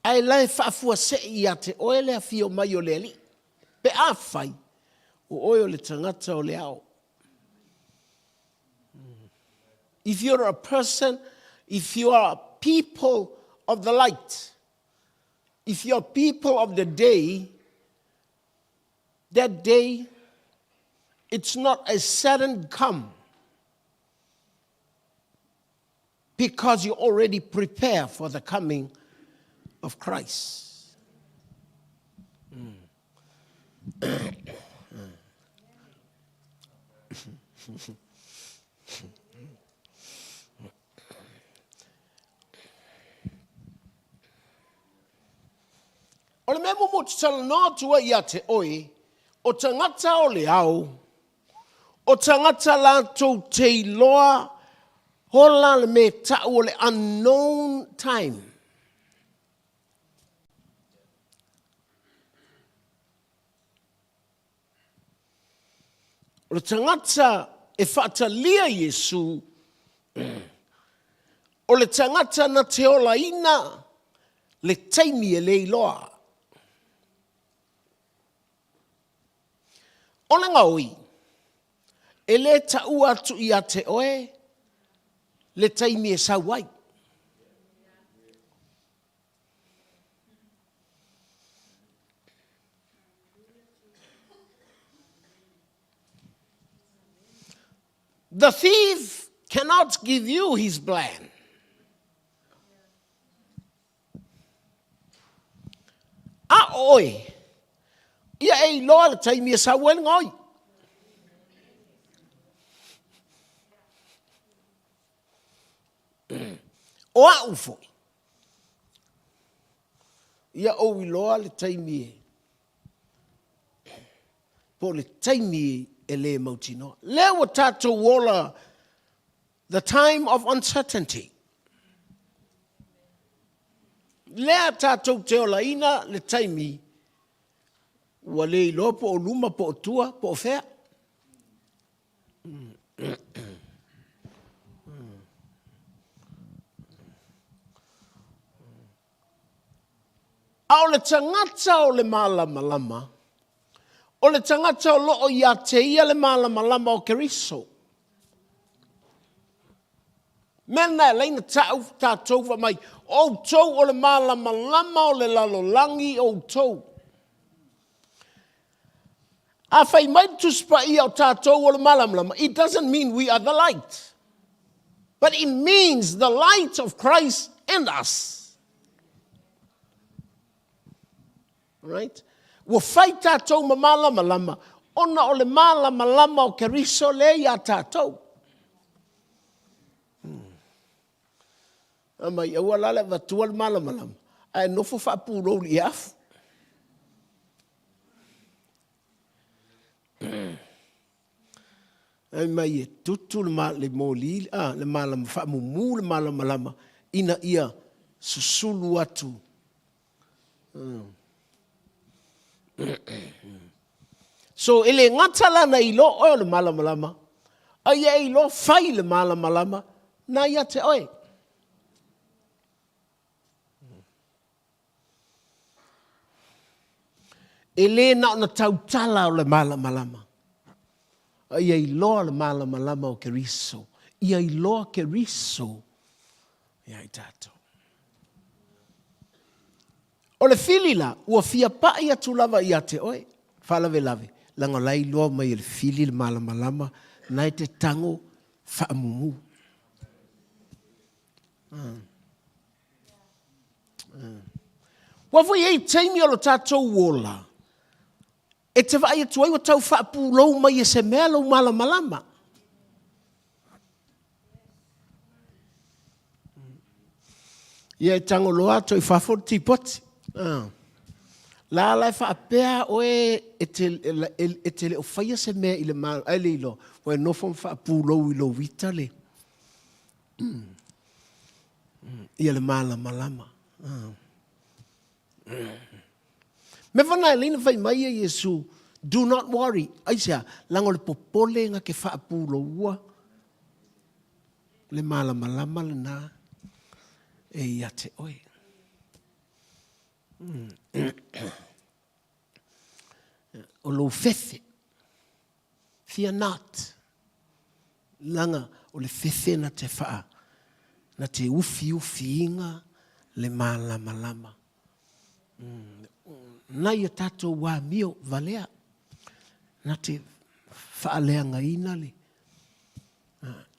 ae la e faafuasei ia te oe le afio mai o le Alii, pe afai o oe o le tagata o le ao. If you're a person, if you are people of the light, if you're people of the day, that day, it's not a sudden come because you already prepare for the coming of Christ. Mm. O le mea muamua ou te talanoa atu ai ia te oe, o tagata o le ao, o tagata latou te iloa hola le mea e tau o le unknown time. O le tagata e faatalia Iesu, o le tagata na te olaina le taimi e le iloa. O le gaoi, e le taua atu ia te oe le taimi e sau ai. The thief cannot give you his plan. oe, ia e iloa le taimi e sau ai le gaoi. O au foi, ia ou iloa le taimi e, po o le taimi e le mautinoa. Lea ua tatou ola the time of uncertainty. Lea tatou te olaina le taimi ua le iloa po o luma po o tua po o fea. A o le tagata o le malamalama, o le tagata o loo ia te ia le malamalama o Keriso. Mea lena e ala ai ona tau tatou fai mai, outou o le malamalama o le lalolagi outou. A fai mai le Tusi Paia o tatou o le malamalama, it doesn't mean we are the light. But it means the light of Christ in us. Right? Ua fai tatou ma malamalama ona o le malamalama o Keriso lea iā tatou. Hmm. A mai aua la le avatua le malamalama, ae nofo faapulou i le afu. Ai mai e tutu le, ma, le moli, ah, le malama, faamumu le malamalama, ina ia susulu atu. So, e le gata la na iloa oe o le malamalama, a ia e iloa fai le malamalama na ia te oe. E le na ona tautala o le malamalama, a ia iloa le malamalama o Keriso. Ia iloa Keriso ia i tatou. O le fili la, ua fia pai atu lava ia te oe, faalavelave, leaga o la e iloa mai e le fili le malamalama na e te tago faamumu. Ua foi e i ai taimi o lo tatou ola e te vaai atu ai ua tau faapulou mai e se mea lou malamalama. Ia e tago loa atu i fafo le tipoti. Ah. La la e faapea oe e te, e te le o faia se mea i le mal, ai le iloa, ua e nofo ma faapulou i lou ita le, ia le malamalama. Mea fana e leina fai mai e Iesu, do not worry. Aisea, leaga o le popolega ke faapuloua le malamalama lena e ia te oe. O lou fefe, fear not. Leaga o le fefe na te whaa, na te ufiufiiga le malamalama. Nai a tatou amio valea, na te faaleagaina le,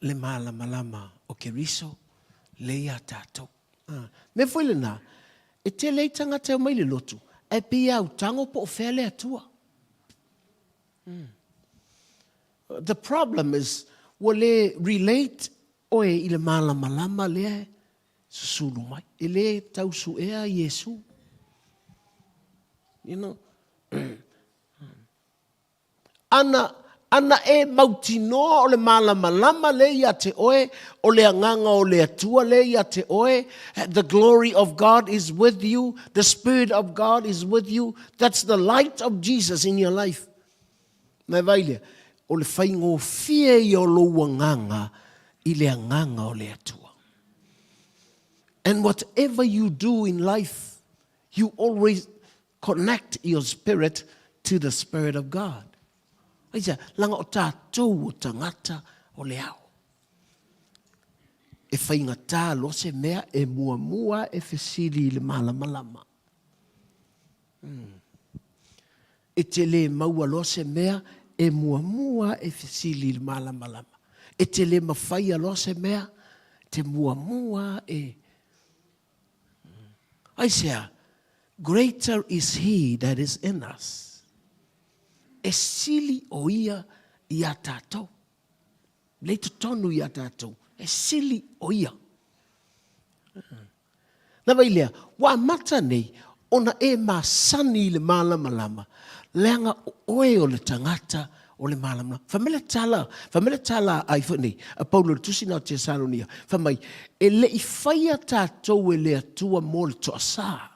le malamalama o Keriso le ia tatou. Mea foi lena, e tele ai tagata e omai i le lotu, ae pei e autago po o fea le Atua. The problem is, ua le relate oe i le malamalama lea e susulu mai. E le tau suea Iesu. You know? Ana, ana e mautinoa o le malamalama lea ia te oe, o le agaga o le Atua lea ia te oe, the glory of God is with you, the Spirit of God is with you, that's the light of Jesus in your life. Na e vaai lea, o le faigofie ia o lou agaga i le agaga o le Atua. And whatever you do in life, you always connect your spirit to the Spirit of God. Aisea, leaga o tatou o tagata o le ao. E faigata loa se mea e muamua e fesili i le malamalama. E te le maua loa se mea e muamua e fesili i le malamalama. E te le mafaia loa se mea, te muamua e... Aisea? Greater is he that is in us. E sili o ia iā tātou. Lei totonu iā tātou. E sili o ia. Na wai lea, ua amata nei ona e masani i le malamalama, leaga o oe o le tagata o le malamalama. Fai mai le tala, fai mai le tala a ai foi nei, a Paulo i le tusi na o Tesalonia, fai mai, e le i faia tatou e le Atua mo le toasa.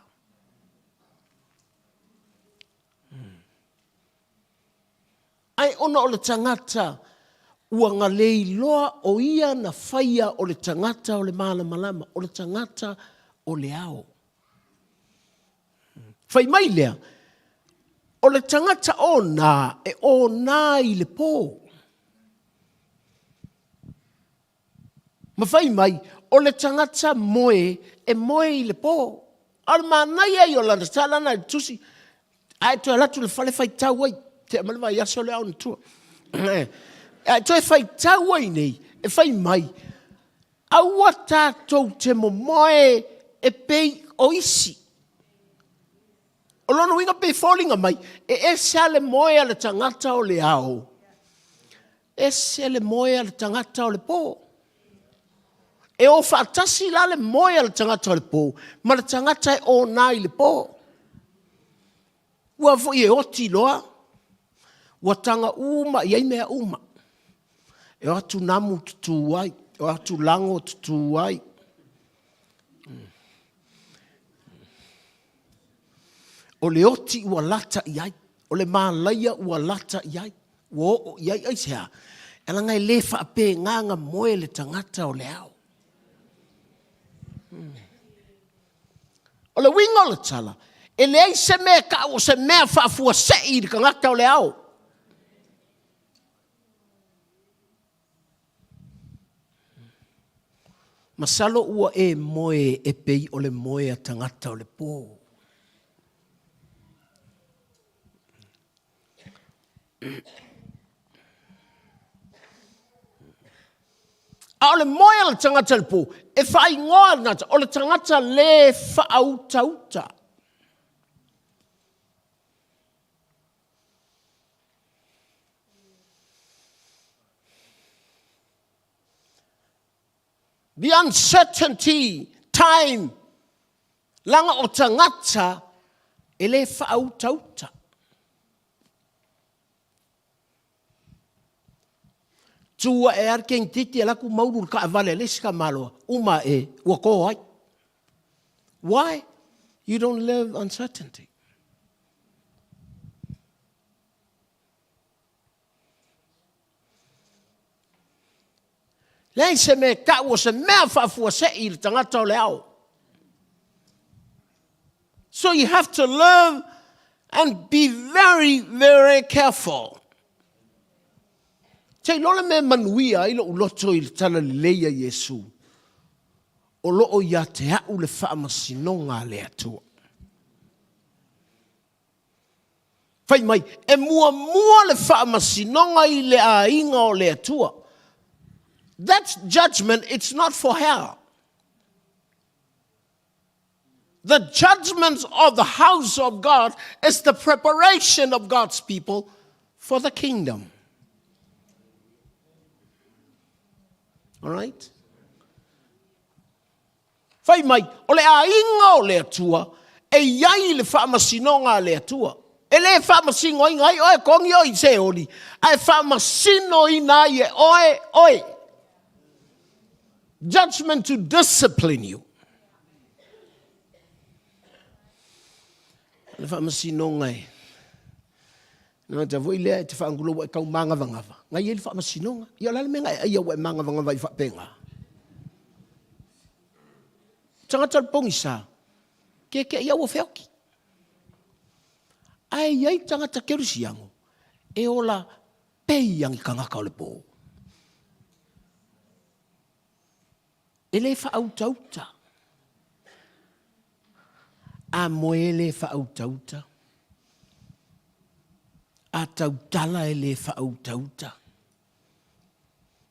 Ae ona o le tagata ua galeiloa o ia na faia o le tagata o le malamalama, o le tagata o le ao. Fai mai lea, o le tagata ona e ona i le pō. Ma fai mai, o le tagata moe e moe i le pō. A o le manaia ia o lana tala na i le tusi, a e toe alu atu i le fale faitau ai, tea mai le vaiaso lea ona tua. A e toe faitau ai nei, e fai mai, aua tatou te momoe e pei o isi. O lona uiga pei e foliga mai, e ese lava le moe a le tagata o le ao, ese le moe a le tagata o le pō. E o faatasi la le moe a le tagata o le pō ma le tagata e ona i le pō. Ua foi e oti loa, ua taga uma i ai mea uma. E o atu namu tutū ai, e o atu lago tutū ai. O le oti ua lata i ai, o le mālaia ua lata i ai, ua oo i ai, aisea? E leaga e le faapena na moe le tagata o le ao. O le uiga o le tala, e leai se mea e tau o se mea faafuasei i le tagata o le ao. Masalo ua e moe e pei o le moe a tagata o le pō. A o le moe a le tagata i le pō, e faaigoa le tagata, o le tagata lē faautauta. The uncertainty time leaga o tagata e le faautauta. Tu ae lava le kenkiti alu atu maulu i le taavale a le isi tamaloa, uma ae ua to ai. Why? You don't live uncertainty. Leai se mea e tau o se mea faafuasei i le tagata o le ao. So you have to live and be very, very careful. Te iloa le mea e manuia ai lou loto i le talalelei a Iesu, o lo o ia te au le faamasinoga a le Atua. Fai mai, e muamua le faamasinoga i le aiga o le Atua. That judgment, it's not for hell. The judgment of the house of God is the preparation of God's people for the kingdom. All right? Fai mai, o le aiga o le Atua, e i ai le faamasinoga a le Atua. E le faamasinoina ai oe, togi oe i Seoli, ae faamasinoina ai e oe oe. Judgment to discipline you. O le faamasinoga e Na ta foi lea e te whaangulo ua e kau māngavangava. Ngai e le whaamasinoga. Ia o le a le mea na e aia ua e māngavangava ai whaapenga. Tangata le pogisa, ke ke ia ua wheoki. Ae i ai tangata kerisiano, e ola pei angi kangaka o le pō. E le whaautauta. A moe e le whaautauta. A tautala e le whaautauta.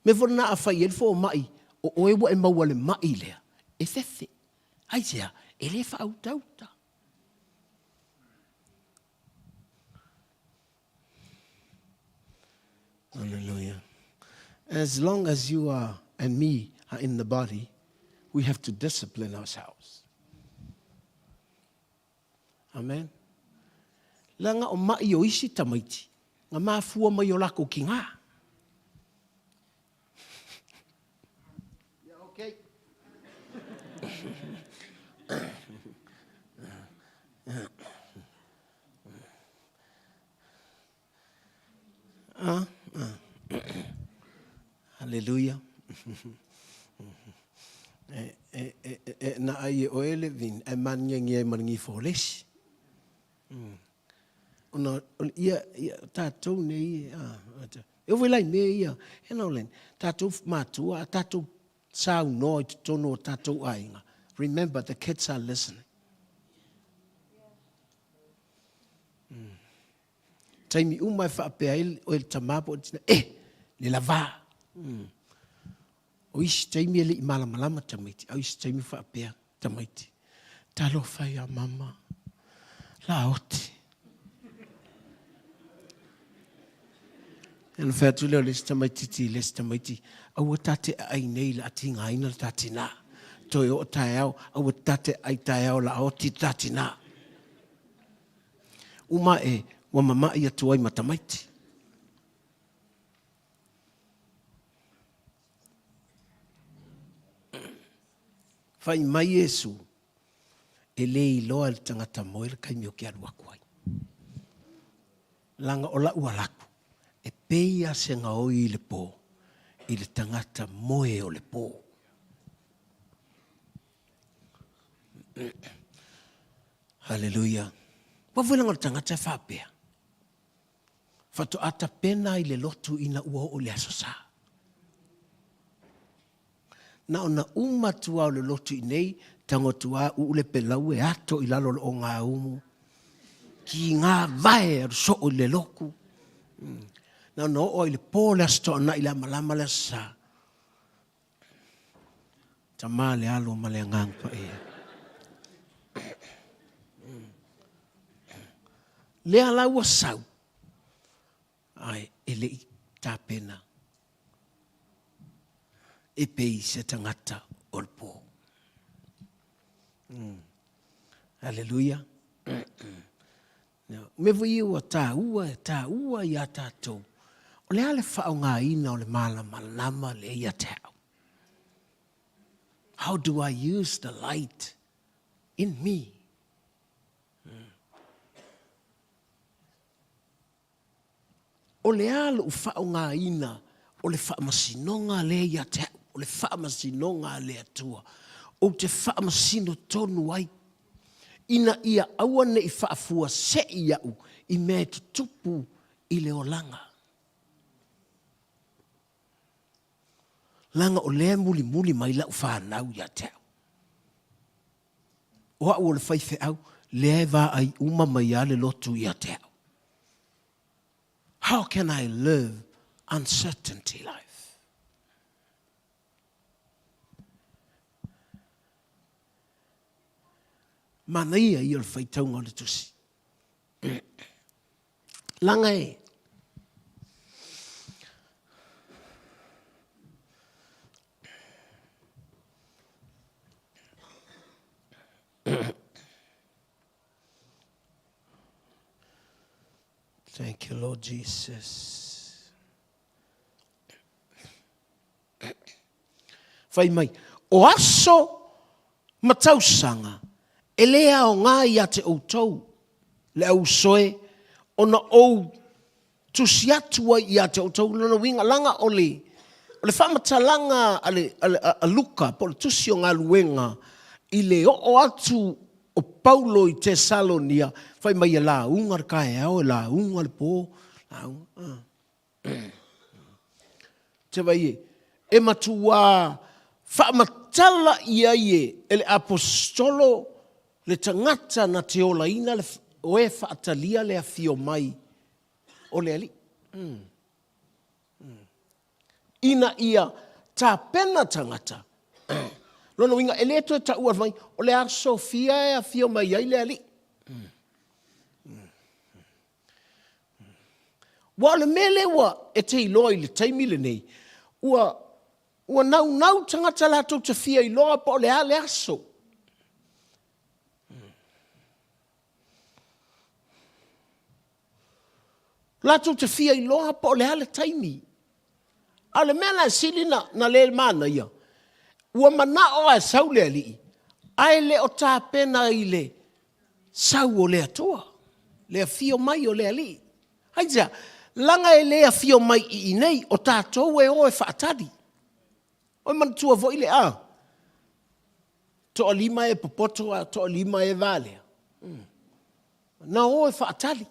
Me fo na a whai e le fo mai, o oe ua e maua le mai lea, e fefe. Aisea, e le whaautauta. Hallelujah. As long as you are and me are in the body, we have to discipline ourselves. Amen. Leaga o maʻi o isi tamaiti, nga mafua mai o lako ki ngā. Yeah, okay. Ah, ah. Hallelujah. E, e, e, e, na ai e oe le vin, e man nge nge ai ma le ngifo lesi. Ona, ia, ia, tātou nei, ah, e ove lai mea ia, e nau len, tātou mātua, a tātou saunoa i totonu o tātou aiga. Remember, the kids are listening. Taimi uma e faapea ai oe le tamā po o le tina, e, le lavā. O isi taimi e le i malamalama tamaiti, a o isi taimi faapea tamaiti, talofa ia mama, la oti. Ona fai atu lea o le isi tamaititi i le isi tamaiti, aua ta te aai nei la tigaina le ta tinā. Toe oo taeao, aua ta te aai taeao la oti ta tinā. Uma e ua mama'i atu ai ma tamaiti. Fai mai Iesu, e le iloa e le tagata moe le taimi o ke alu aku ai. Leaga o la'u alaku, e pei a se gaoi i le po, i le tagata moe o le po. Haleluia. Ua foi leaga o le tagata e faapea, faatoa tapena i le lotu ina ua oo i le Aso Sa. Na ona uma atu lava o le lotu i nei, tago atu lava uu le pelau e ato i lalo o le ogaumu, kiga vae alu soo i le loku. Na ona oo ai le po le Aso Toonai le amalama le Aso Sa. Tama le Alo ma le Agaga Paia. Lea la ua sau, ae e le i tapena e pei se tagata o le po. Haleluia. Mea foi ia ua taua, e taua iā tatou, o le a le faaaogaina o le malamalama lea ia te au? How do I use the light in me? O le a lo'u faaaogaina o le faamasinoga lea ia te a'u, o le faamasinoga a le Atua, ou te faamasino tonu ai, ina ia aua ne i faafuase'i iaʻu i mea e tutupu i le olaga. Leaga o lea e mulimuli mai la'u fanau ia te a'u. O a'u o le faifeau, lea e vaai uma mai lava le lotu ia te a'u. How can I live uncertainty life? Manaia ia o le faitauga o le tusi. Laga e. Thank you, Lord Jesus. Fai mai, o aso ma tausaga e le aoga ia te outou le au uso e, ona ou tusi atu ai ia te outou. Lona uiga, laga o le, o le faamatalaga a le, a, a, a Luka, po o le tusi o galuega, i le oo atu o Paulo i Tesalonia, fai mai e lauga le taeao, e lauga le po, lauga. Ah. Te vai e, e matuā faamatala i ai e, e le aposetolo le tagata na te olaina le, o e faatalia le afio mai o le Alii. Mm. Mm. Ina ia tapena tagata. Lona uiga, e le toe taua mai, o le aso fia e afio mai ai le Alii. Mm. Mm. Ua o le mea lea ua e te iloa i le taimi lenei, ua, ua naunau tagata latou te fia iloa po o le a le aso. Latou te fia iloa po o le a le taimi. A o le mea la e sili na, na le manaia, ua manao lava e sau le alii, ae le o tapena i le sau o le Atua, le afio mai o le Alii. Aisea? Leaga e le afio mai i inei, o tatou e o e faatali. Ua manatua foi le a? Toalima e popoto a toalima e valea. Na o e faatali.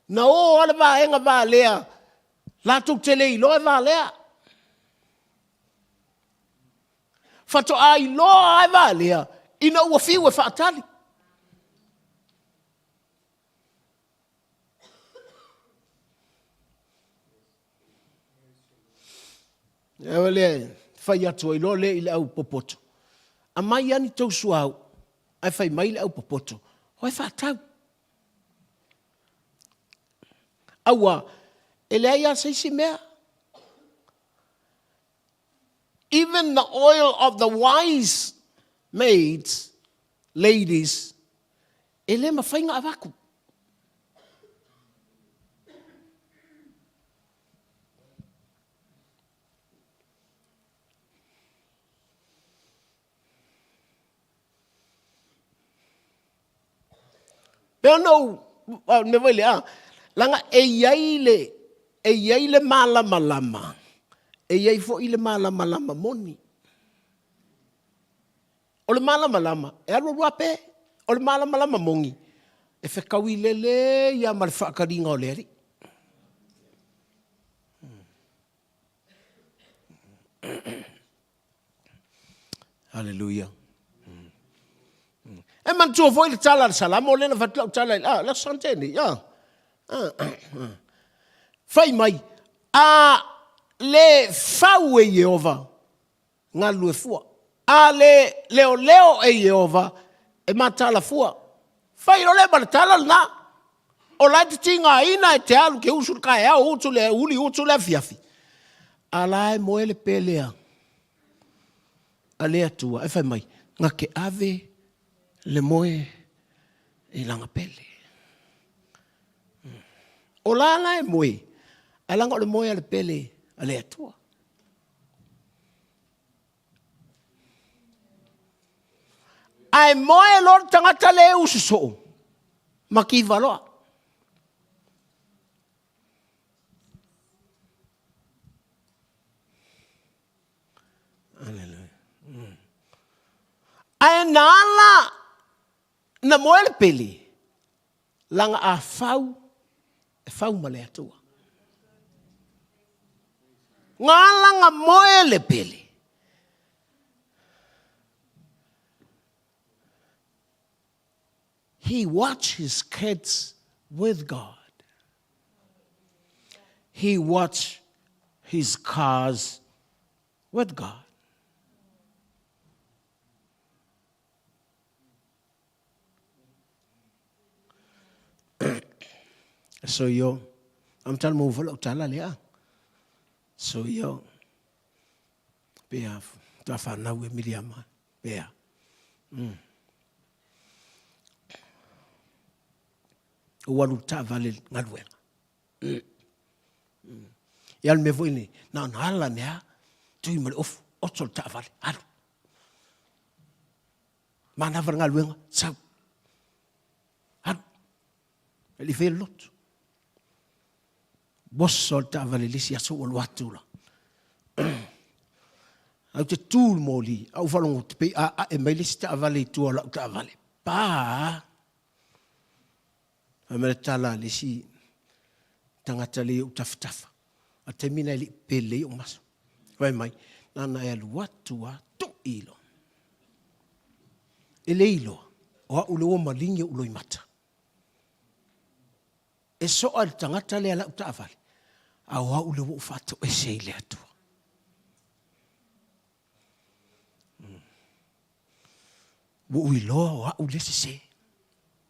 Na o lava le vaega valea, latou te le iloa e valea. Faatoa iloa lava e valea ina ua fiu e faatali. Ea lea fai atu ai loa lea i le au popoto, aumai lava ni tou suauu, ae fai mai le au popoto, o e faatau. Aua, e leai lava se isi mea. Even the oil of the wise maids, ladies, e le mafai ona avatu. Pei ona ou, o le mea foi lea, leaga e i ai le, e i ai le malamalama, e i ai foi le malamalama moni. O le malamalama, e alu alu lava pe. O le malamalama moni, e fetaui lelei lava ma le faataliga o le Alii. Haleluia. E manatua foi le tala a le Salamo lea na fai atu lau tala i le aso Sante nei. Ah. Ah. Ah. Fai mai, a le fau e Ieova, galulue fua. A le leoleo e Ieova, e mataala fua. Fai loa lea ma le tala lena. O la e te tigaina e te alu ke usu le taeao, utu le uli, utu le afiafi. A la e moe le pele a a le Atua e fai mai, na te ave le moe i lana pele. O la la e moe, ae leaga o le moe a le pele a le Atua. Ae moe loa le tagata le usu soo, mativa loa. Aleluia. Ae na ala na moe le pele, laga a fau, e fau ma le Atua. Na ala na moe le pele. He watch his kids with God. He watch his cars with God. So yo, am tal mo lau tala lea. So yo, pea ta whanau e Miriama, pea. Ua alu taavale galuega. Ia le mea foi nei, na ona ala ane lava, tui ma le ofu, oto le taavale, alu. Manava le galuega, sau. Alu. E le i faia le lotu. Oso le taavale i le isi aso ua alu atu la. Ae ou te tu i le moli, a ou faalogo atu pei a ae mai le isi taavale i tua o lau taavale. Pa! Fai mai le tala a le isi tagata lea i ou tafatafa, a le taimi lena e le i pele lelei ou maso. Fai mai, na ona e alu atu lava, tui loa. E le iloa, o au lea ua maligi ou loimata. E soa le tagata lea lau taavale, a o au lea ua ou faatoese i le Atua. Ua ou iloa o au le sese.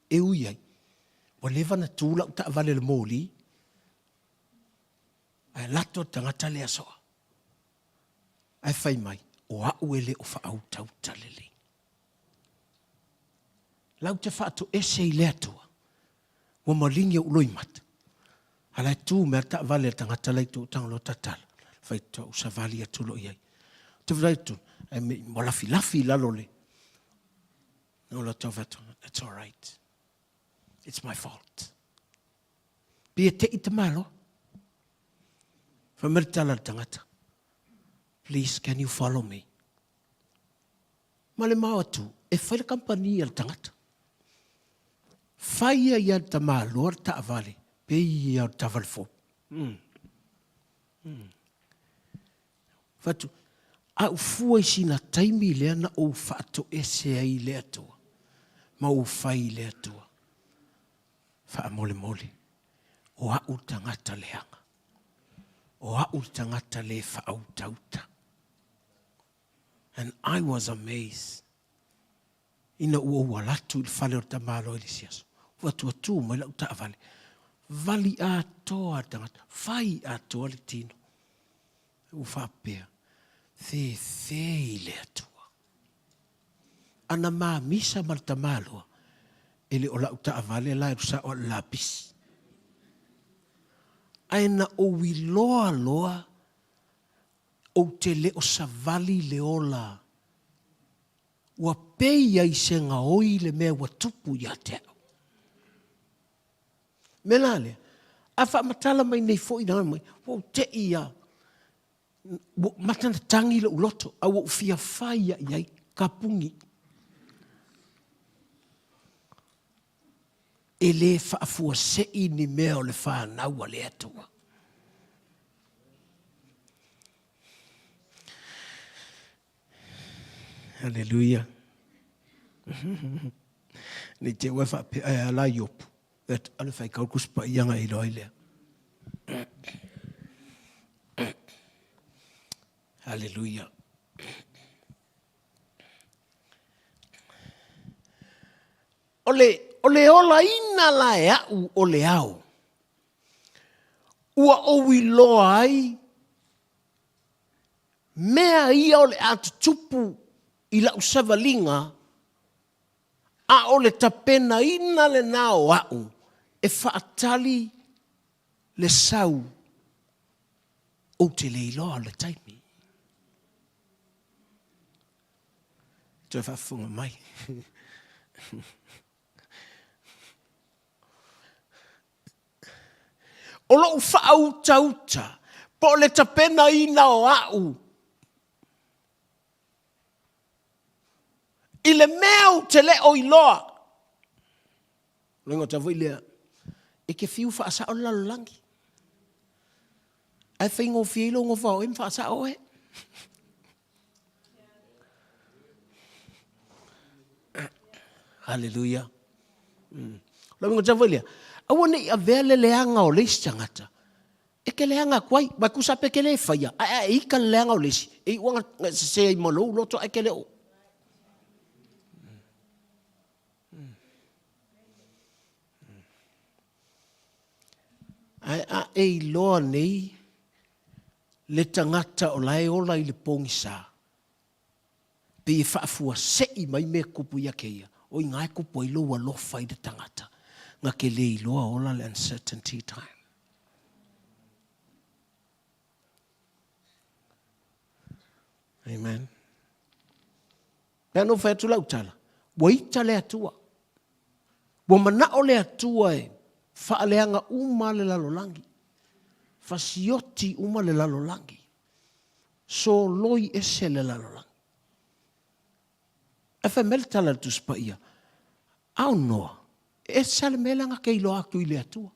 E ui ai, Ua leva ona tu lau taavale i le moli, ae alu atu le tagata lea soa, ae fai mai, o au e le o faautauta lelei. Lau te faatoese i le Atua, ua maligi ou loimata, a la e tu mai le taavale a le tagata la i tua o Tagaloa tatala, fai atu ou savali atu loa i ai. Ou te vaai atu, ae ua lafilafi i lalo o le, o le tau fai atu, it's all right. It's my fault. Pei e tei tamaloa. Fai mai le tala a le tagata, please can you follow me? Ma le mao atu, e fai le kamupani a le tagata. Fai ai a le tamaloa le taavale, pei ia o le taavale fou. Mm. Mm. Fai atu, a ou fua i sina taimi lea na ou faatoese ai i le Atua, ma ou fai i le Atua, faamolemole, o a'u le tagata leaga, o a'u le tagata le faautauta. And I was amazed ina ua ou ala atu i le fale o le tamaloa i le isi aso, ua atu mai lau taavale, vali atoa le tagata, fai atoa le tino. Ua faapea, Fefe i le Atua. Ana mamisa ma le tamaloa, e le o lau taavale la e alu sao a le lapisi. Ae na ou iloa loa, ou te le o savali le ola ua pei ai se gaoi le mea ua tupu ia te au. Mea la lea, a faamatala mai nei foi na mai, ua ou tei ia, ua mata na tagi lou loto, a ua ou fia fai ia i ai ka puni. E le faafuasei ni mea o le fanau a le Atua. Haleluia. Nei te ua faapea ai ala Iopu. That ala whai kau kuspa i anga i loa i lea. Haleluia. O le, o le olaina la e au o le ao. Ua ou iloa ai mea ia o le a tutupu i la'u savaliga, a o le tapenaina lena o a'u e faatali le sau ou te le iloa o le taimi. Toe faafofoga mai. O lou faautauta po o le tapenaina o a'u i le mea ou te le o iloa. O le gata foi lea, e te fiu faasao le lalolagi, ae faigofie ai lou nofo a oe ma faasao oe. Haleluia. Mm. O le uiga foi lea, aua ne i avea le leaga o le isi tagata e te leaga atu ai. Ua tusa pe te le faia, ae a e ita le leaga o le isi, e iu lava ina sese ai ma lou loto ae te le o. Ae a e iloa nei le tagata o la e ola i le pogisa, pei e faafuasei mai mea tupu ia te ia, o i ina e tupu ai lou alofa i le tagata, na te le iloa ola le uncertainty time. Amen. Pe a na ou fai atu lau tala, ua ita le Atua. Ua manao le Atua e faaleaga uma le lalolagi, fasioti uma le lalolagi, soloi ese le lalolagi. Ae fai mai le tala a le Tusi Paia, a o Noa, e ese lava le mea lea na te iloa atu i le Atua.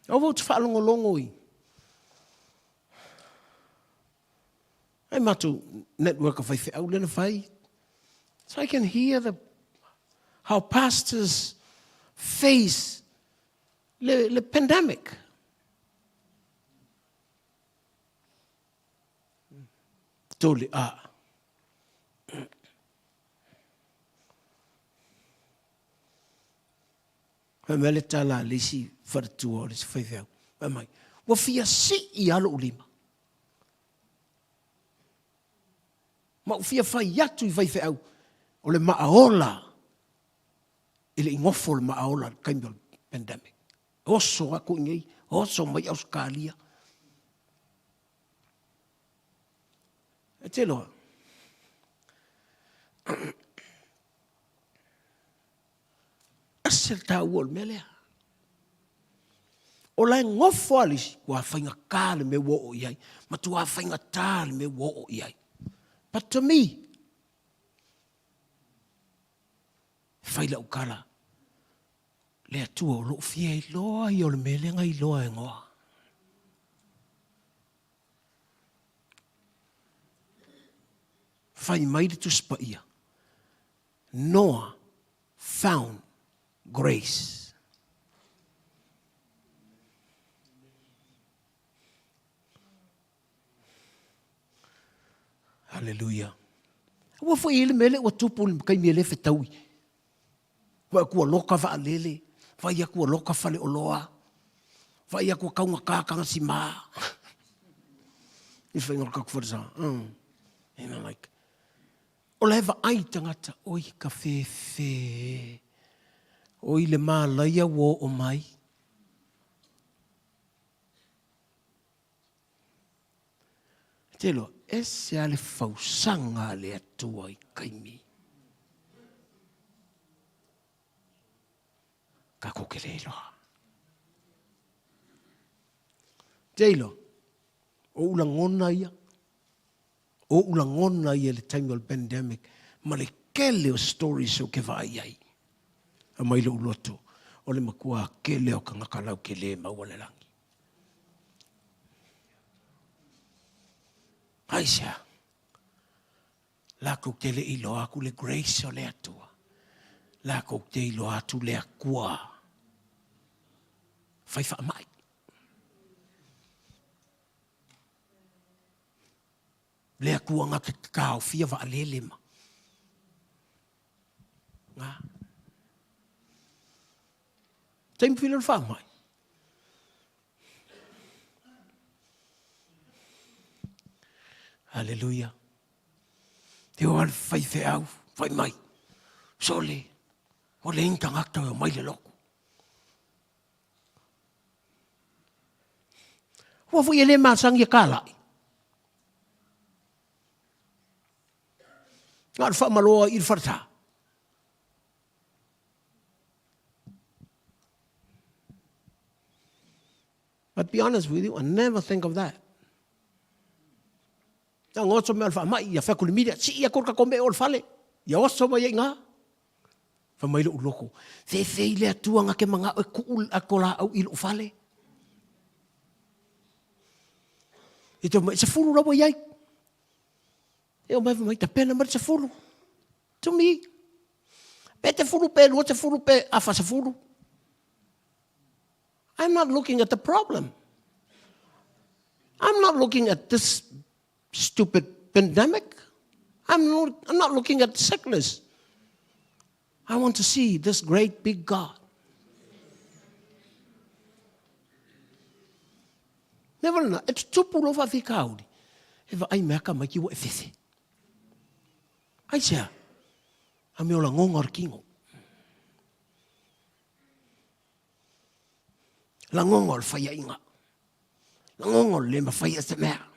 Aua ou te faalogologo i ai matou network o faifeau lea na fai. So I can hear the how pastors face le, le pandemic. Tole a. Fai mai le tala a le isi faletua o le isi faifeau. Fai mai, ua fia sii lava lou lima. Ma ou fia fai atu i faifeau, o le maaola, e le i gofo le maaola i le taimi o le pandemic. Oso atu i inei, oso mai Ausetalia. E te iloa, ese le taua o le mea lea. O la e nofo lava le isi, ua faigata le mea ua oo i ai, matua faigata le mea ua oo i ai. But to me, e fai lau tala, le Atua o lou fia iloa ia o le mea lea na iloa e Noa. Fai mai le Tusi Paia, Noa found grace. Haleluia. Ua foi i le mea lea ua tupu i le taimi e le fetaui. Vaai atu ua loka vaalele, vaai atu ua loka faleoloa, vaai atu ua taugata tagasima. I whainga o le tatou falesa. You know, like, o la e vaai tagata, oi ka fefe e, oi le malaia ua oo mai. E te iloa, ese lava le fausaga a le Atua i taimi. Tatou te le iloa. Te iloa, o ou lagona ia, o ou lagona ia i le taimi o le pandemic, ma le tele o stories ou te vaai ai, aumai lou loto, o le matua tele o tagata lautele maua le lagi. Aisea? Latou te le iloa atu le grace o le Atua. Latou te iloa atu le Atua fai faamai. Le Atua na te taofia vaalele ma. Nga. Taimi fili o le faamai. Haleluia. Te o ale faifeau, fai mai. Sole, o le ina tagata o mai le lotu. Ua foi e le masani e kalai. Na o le faamaloa i le falesa. But be honest with you, I never think of that. Na ngoso me o le faamai, ia whaku le miria, si ia korka ko me o le fale, ia oso mai ai ngā. Fa mai lou loko, fefe i le atua nga ke manga e kuu a ko la au i lou fale. I te mai, se fulu rawa iai. E o mai mai tapena mai se fulu. To me, pe te fulu pe lua te fulu pe afa se fulu. I'm not looking at the problem. I'm not looking at this stupid pandemic. I'm not, I'm not looking at sickness. I want to see this great big God. Never na, e tutupu lo faafitauli. E vaai mea ka mai ki ua e fefe. Aisea, a me o lagonga o le kino. Lagonga o le faiaiga. Lagonga o le le mafai se mea.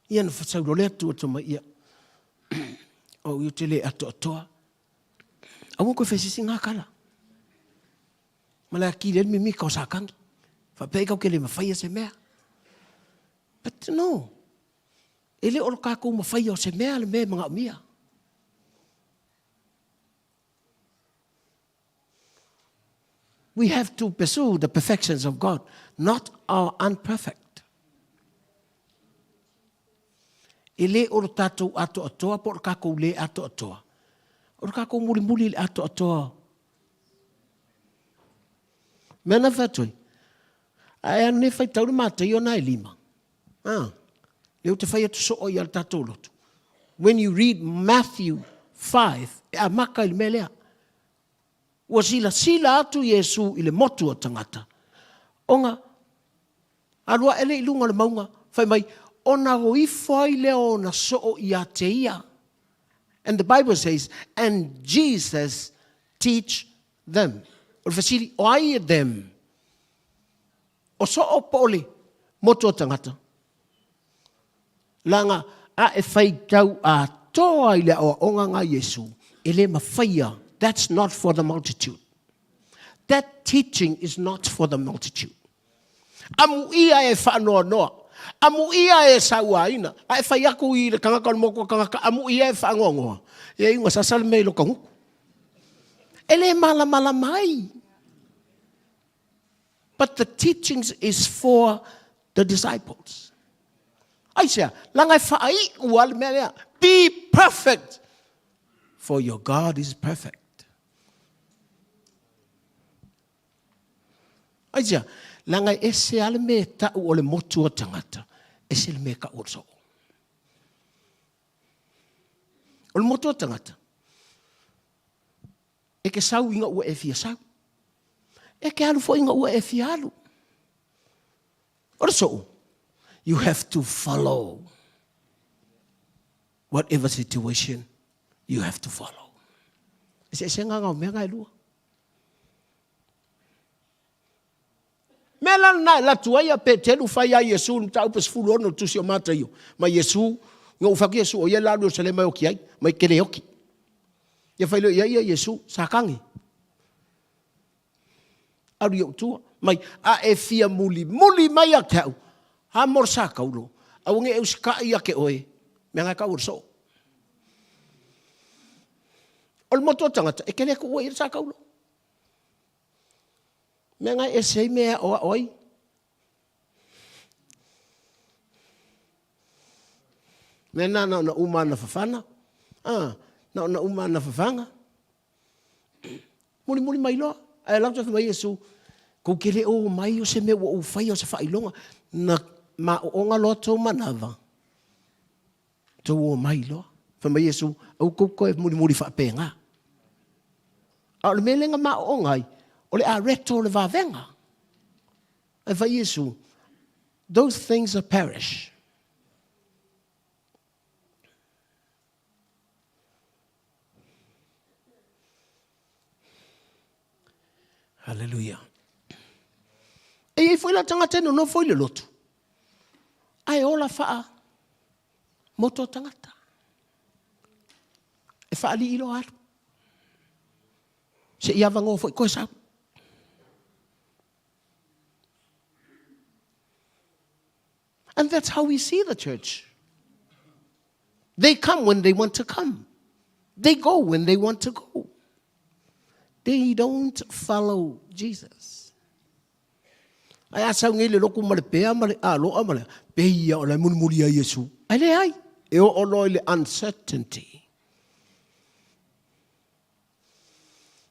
Ia na fasaulo le atu atu mai ia. O i te le atoatoa. Aua koe faisisi ngā kala. Ma le akili ai le mimika o Satani. Faapea ai kau ke le mafaia se mea. But no, e le o lo kākou mafaia o se mea le mea e manaomia. We have to pursue the perfections of God, not our unperfect. E le o lo tātou atoatoa po o le kākou le atoatoa. O le kākou mulimuli i le atoatoa Mea na whai atu ai. Ae anu nei whai tau le mātai o nā e lima. Ah, lea ou te fai atu soo ia le tatou lotu. When you read Matthew 5, e amata i le mea lea. Ua silasila atu Iesu i le motu o tagata, ona alu ae lea i luga o le mauga, fai mai, ona o ifo ai lea o ona soo ia te ia. And the Bible says, and Jesus teach them. O le fesili, o ai e them? O soo po o le motu o tagata? Leaga a e faitau atoa i le aoaoga nga Iesu, e le mafaia, that's not for the multitude. That teaching is not for the multitude. Amuia e faanoanoa, amuia e sauaina, a e fai aku i le tagata o le motu o tagata, amuia e faanoanoa, ia iuga sasa le mea i lo tagutu. E le malamalama ai. But the teachings is for the disciples. Aisea, leaga e faaiu lava le mea lea. Be perfect, for your God is perfect. Aisea, leaga e ese lava le mea e tau o le motu o tagata, ese le mea e tau o le soo. O le motu o tagata, E ke sau ina ua e fia sau. E ke alu foi ina ua e fia alu. O le soo, you have to follow whatever situation you have to follow. Eseesega na o mea na e lua. Mea la lena e latu ai a Petelu fai a Iesu le mataupu e 16 o le tusi o Mataio. Mai Iesu, ina ua fai atu Iesu, o ia le la alu i Ierusalema e oti ai, mai ke le oti. Ia fai loa i ai ia Iesu, Satani, alu i ou tua, mai a e fia mulimuli mai ia te au, a mo le sakaulo, aua ne i e usitai ia te oe, mea na e tau o le soo. O le motu o tagata, e te le tuua i ai le sakaulo. Mea na e ese ai mea e aʻoaʻo ai. Mea na na ona uma ana fafana. Ah, na ona uma ana fafana. Mulimuli mai loa. Ae lau te mai Iesu, kou ke le o mai o se mea ua ou faia o se faailoga. Na maoonga loa tou manava. Tou o mai loa. Fai mai Iesu, aua kou toe mulimuli faapena. A o le mea lea na maoonga ai, o le areto o le vavega. Ae fai Iesu, those things are perish. Hallelujah. E iai foi la tagata e nonofo i le lotu, ae ola faa moto tagata. E faalii loa alu. Se i avanoa foi koe sau. And that's how we see the church. They come when they want to come. They go when they want to go. They don't follow Jesus. Ae a sau nei le loku ma le pea ma le aloa ma le peia o la e mulimuli ai Iesu. Ae leai, e oo loa i le uncertainty.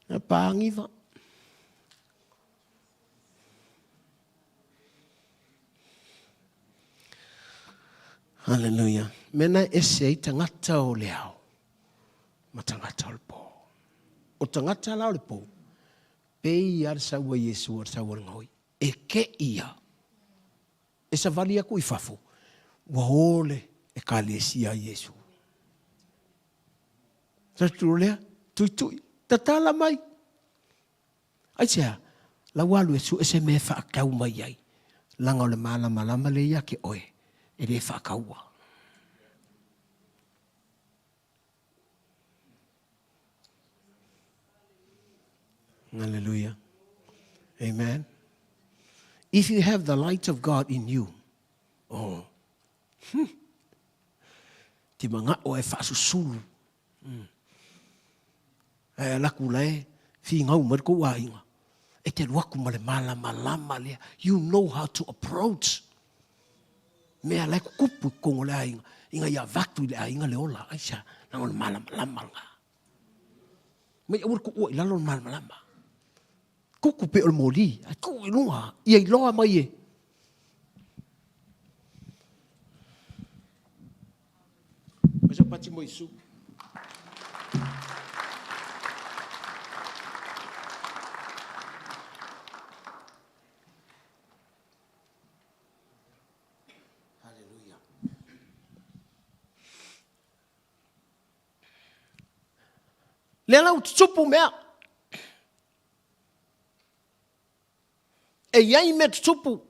E pāgiva. Hallelujah. Mena e ese ai tagata o le ao ma tagata o le pō. O tagata la o le pō, pei a le sau a Iesu o le sau a le gaoi. E ke ia e savali aku i fafo, ua o le Ekalesia a Iesu. Tatalo lea, tuitui, tatala mai. Aisea, lau alu e sue se mea e faatau mai ai, leaga o le malamalama lea ia te oe, e le faataua. Hallelujah. Amen. If you have the light of God in you, oh, Te mana'o e faasusulu. Ae alu atu la e finau mai le tou aiga, e te alu atu ma le malamalama lea. You know how to approach mea la e tutupu i totonu o le aiga, ina ia avatu i le aiga le ola. Aisea? Leaga o le malamalama lena. Mai aua le tuua i lalo le malamalama. Kuku pei o le moli, ae tuu i luga, ia iloa mai e. Mai sau pati mo Iesu. Hallelujah. Lea la ua tutupu mea. E i ai mea tutupu,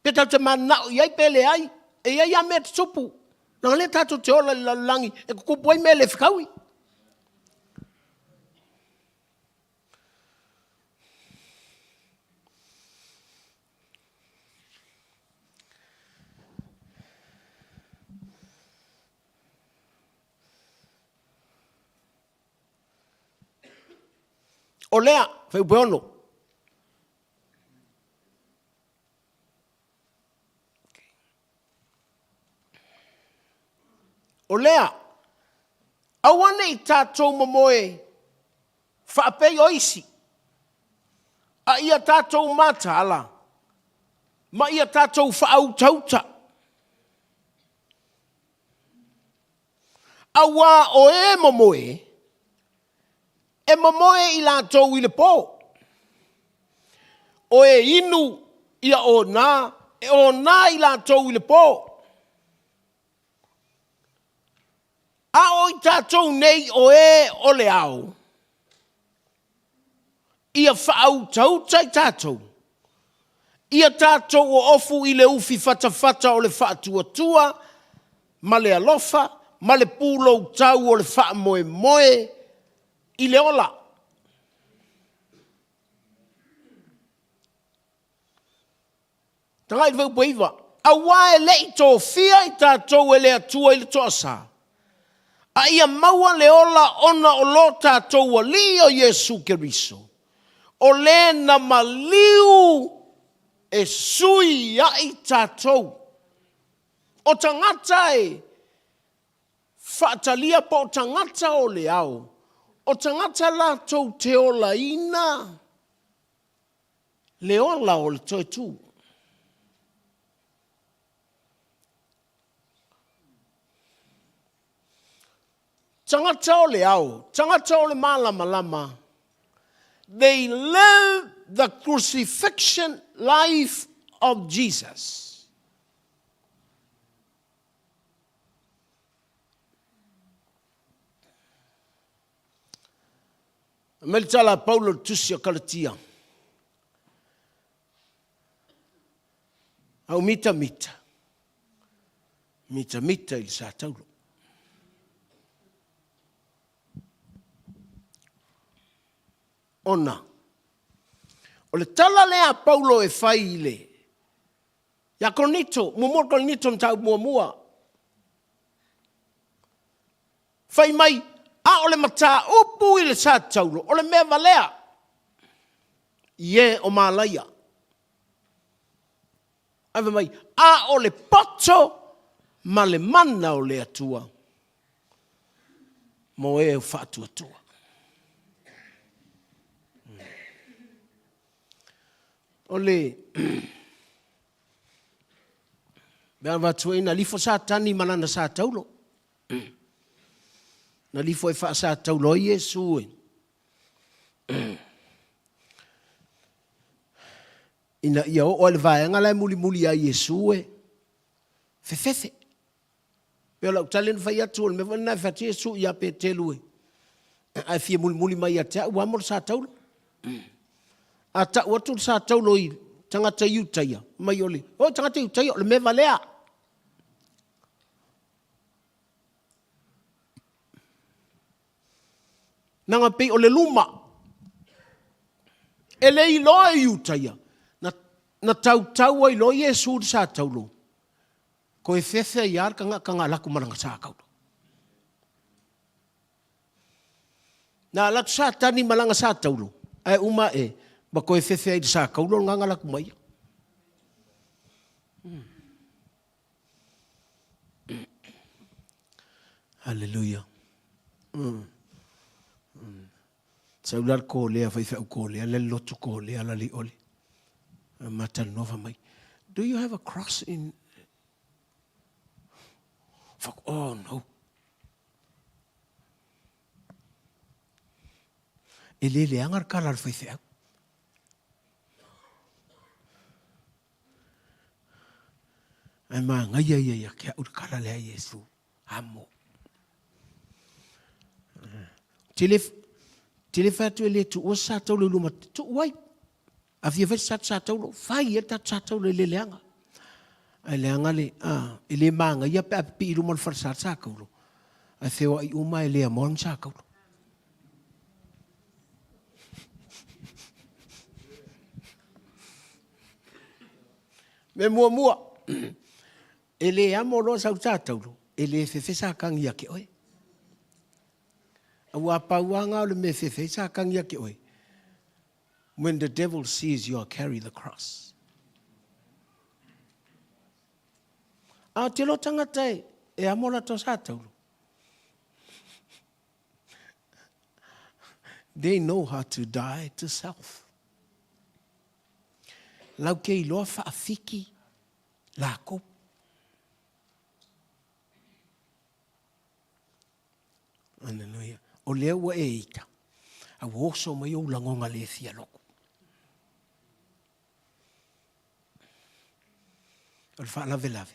pe tatou te mananao i ai pe leai, e i ai lava mea tutupu. Leaga o lea tatou te ola i le lalolagi e tutupu ai mea le fetaui. O lea, Fuaiupu e 6. O lea, aua ne i tatou momoe faapei o isi, a ia tatou mataala ma ia tatou faautauta. Auā o e momoe, e momoe i latou i le pō. O e inu ia onā, e onā i latou i le pō. A o i tatou nei o e o le ao, ia faautauta i tatou, ia tatou oofu i le ufi fatafata o le faatuatua ma le alofa ma le puloutau o le faamoemoe i le ola. Tagai i le fuaiupu e 9, Auā e le i tofia i tatou e le Atua i le toasa, a ia maua le ola ona o lo tatou Alii o Iesu Keriso, o le na maliu e sui ai tatou. O tagata e faatalia po o tagata o le ao, o tagata latou te olaina le ola o le toe tu. Tagata o le ao, tagata o le malamalama, they live the crucifixion life of Jesus. Aumai le tala a Paulo i le tusi a Kalatia. Au mitamita, mitamita i le sa taulo. Ona, o le tala lea a Paulo e fai i le ia Korinito, muamua Korinito mataupu muamua, Fai mai, a o le mataupu i le sa taulo, o le mea valea i e o Malaia. Ae fai mai, a o le poto ma le mana o le Atua mo e o faatuatua. O le mea avatu ai, na lifo Satani ma lana sa taulo. Na lifo e faasataulo ai Iesu e. Ina ia oo ai le vaega la e mulimuli ia Iesu e fefefe. Pei o lau tali na fai atu, o le mea foi lena e fai atu Iesu ia Petelu e, a e fia mulimuli mai ia te au, ua amo le sa taulo. A tau atu le sa taulo i tagata Iutaia, mai o le, o tagata Iutaia, o le mea valea. Naga pei o le luma. E le iloa e Iutaia, na, na tautau ai loa Iesu i le sa taulo, koe fefe ai lava le tagata na alu atu ma lana sa taulo. Na alu atu Satani ma lana sa taulo, ae uma ae, ma toe fefe ai i le sa taulo lena na alu atu ma ia. Hallelujah. Sau la le kolea, faifeau kolea, le lotu kolea la li ole. Matalanoa fai mai, do you have a cross in... Fuck, oh no. E le leaga le kala a le faifeau. Ae manaia ia ia te au le kala lea a Iesu, amo. Te le, te le fai atu e le tuua se sa taula i luma, tuu ai. A fia fai se sa taula, fai ai le tatou sa taula e le leaga. Ae leaga le, a, e le manaia pe a pipii i luma o le falesa le sa taula, ae feoai uma e le amoa ni sa taula. Mea muamua, e le amo loa sau sa taulo, e le fefe sa kagi ia te oe. Aua pau lava nga o le mea e fefe ai sa kagi ia te oe, when the devil sees you are carry the cross. A o te lo tangata e, e amo latou sa taulo. They know how to die to self. Lau ke iloa faafiki lakou. Aleluia. O lea ua e ita, a ua oso mai ou lagoga le fia loku. O le faalavelave,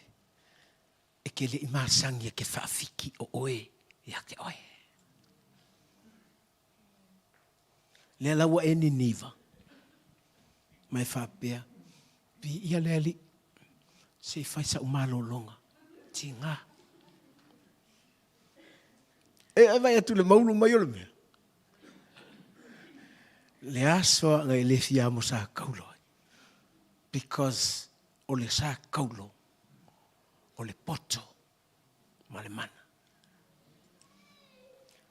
e ke leʻi masani e ke faafiki o oe ia te oe. Lea la ua e Niniva, ma e faapea, Viia le Alii, se i fai sa'u malologa, tiga. E e vaai atu i le maulu mai o le mea. Le aso aga e le fia amo sa kaulo ai. Because o le sa kaulo o le poto ma le mana.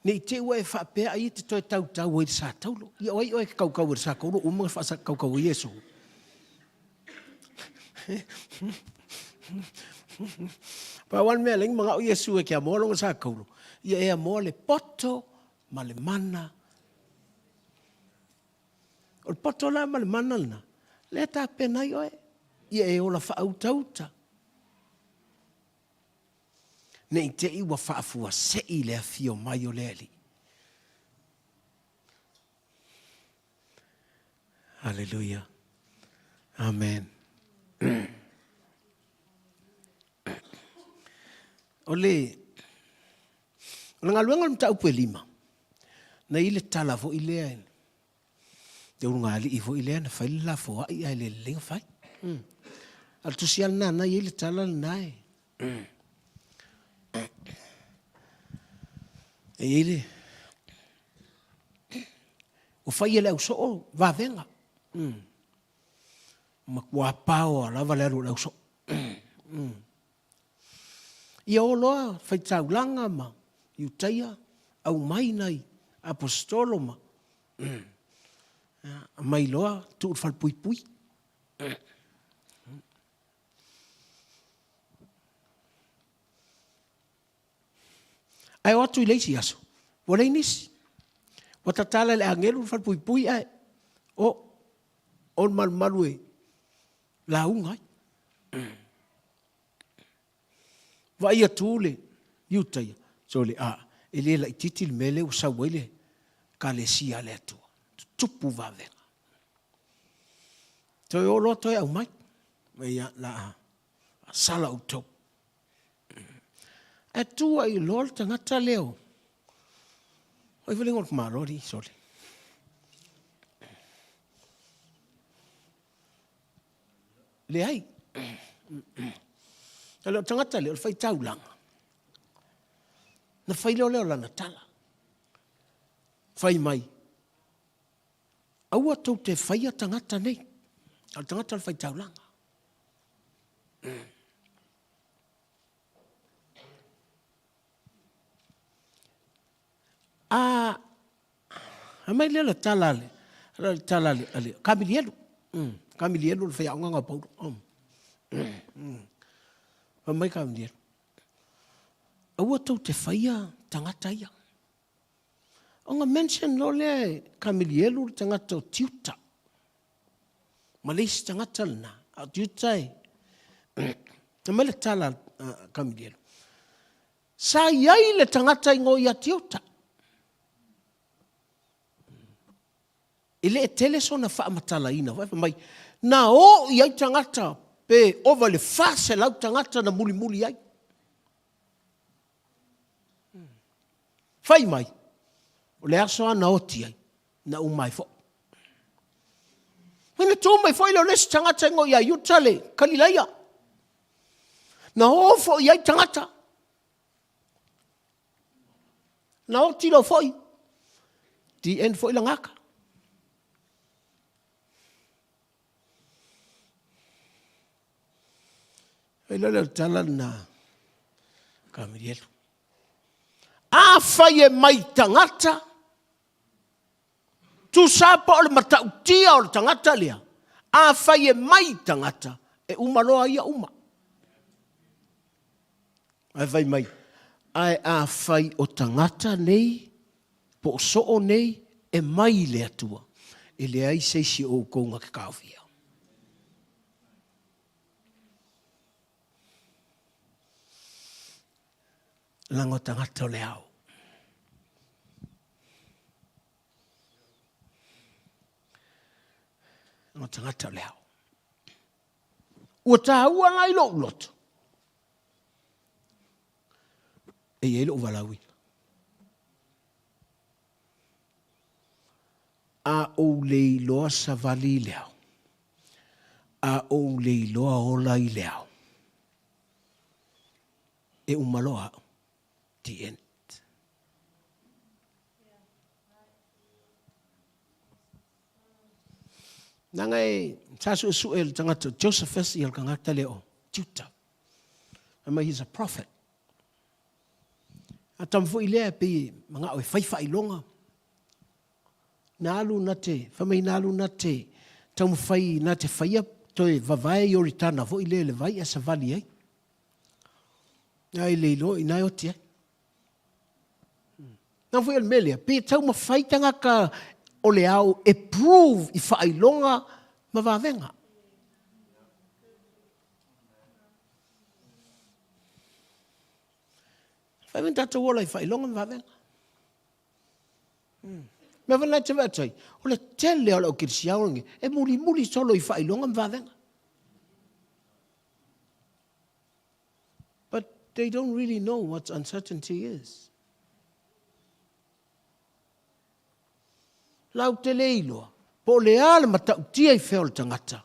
Ne i te ua e faapea ai e te toe tautau ai i le sa taulo. Ia o ai oe e kaukau i le sa kaulo uma faakaukau ai Iesu. Pau lava le mea lengi manao Iesu e ke amoa lona sa kaulo. Ia e amoa le poto ma le mana. O le poto la ma le mana lena, lea tapena ai oe. Ia e ola faautauta. Ne i te i ua faafuasei le afio mai o le Alii. Haleluia. Amen. O le, o le galuega o le mataupu e lima, na i le tala foi lea, te ulugalii foi lea na fai le lafoai ae le lelei ona fai. A o le tusi lava lena na i ai le tala lena e, e i ai le, ua fai e le ausoo vavega. Matua paoa lava le alu o le ausoo. Ia o loa faitaulaga ma Iutaia aumai nai aposetolo ma aumai loa tuu i le falepuipui. Ae o atu i le isi aso, ua leai nisi. Ua tatala e le agelu le falepuipui ae o, o le malumalu e lauga ai. Vaai atu le Iutaia, sole, a, e le laitiiti le mea lea ua sau ai le Ekalesia a le Atua, tutupu vavega. Toe o loa toe aumai, ia, la a sala outou. Ae tu ai loa le tagata lea o, oi foi le igoa o le tamaloa alii, sole. Leai. O le tagata lea, o le faitaulaga, na fai loa lea o lana tala. Fai mai, aua tou te faia tagata nei, a o le tagata o le faitaulaga. A aumai lea le tala a le, le tala a le, Kamilielu. Kamilielu o le faiaoga na o Paulo. Fai mai Kamilielu, aua tou te faia tagata ia. Ona mention loa lea e Kamilielu le tagata o Tiuta. Ma le isi tagata lena, a o Tiuta e, aumai le tala a Kamilielu, Sa i ai le tagata i ngo ia Tiuta. le tele sona faamatalaina foi, fai mai, na o i ai tagata pe ova i le 400 tagata na mulimuli ai. Fai mai, o le aso lava na oti ai, na uma ai foi. Ina tu mai foi lea o le isi tagata i ia Iuta le Kalilaia. Na o foi i ai tagata. Na oti loa foi. The end foi lagaka. Fai loa lea o le tala lena Kamilielu. Afai e mai tagata, tusa po o le matautia o le tagata lea, afai e mai tagata, e uma loa ia uma. Ae fai mai, ae afai o tagata nei, po o soo nei, e mai i le Atua, e leai se isi o outou na te taofia. Leaga o tagata o le ao. Leaga o tagata o le ao. Ua taua la i lou loto. E i ai lou valaauina. A ou le iloa savali i le ao, a ou le iloa ola i le ao, e uma loa au. The end. Leaga e sa suesue e le tagata Josephus ia le tagata lea o Juta. Fai mai he's a prophet. A tama foi lea e pei e manao e fai faailoga. Na alu na te, fai mai na alu na te taumafai na te faia toe vavae Ioritana foi lea i le vai ae savali ai. Ae le iloa i ina e oti ai. Na foi o le mea lea, pe taumafai tagata o le ao e prove i faailoga ma vavega. Fai mai tatou ola i faailoga ma vavega. Mea foi lena e te vaai atu ai, o le tele o le au kerisiano lenei e mulimuli solo i faailoga ma vavega. But they don't really know what uncertainty is. Lau te le iloa, po o le a le matautia i fea o le tagata,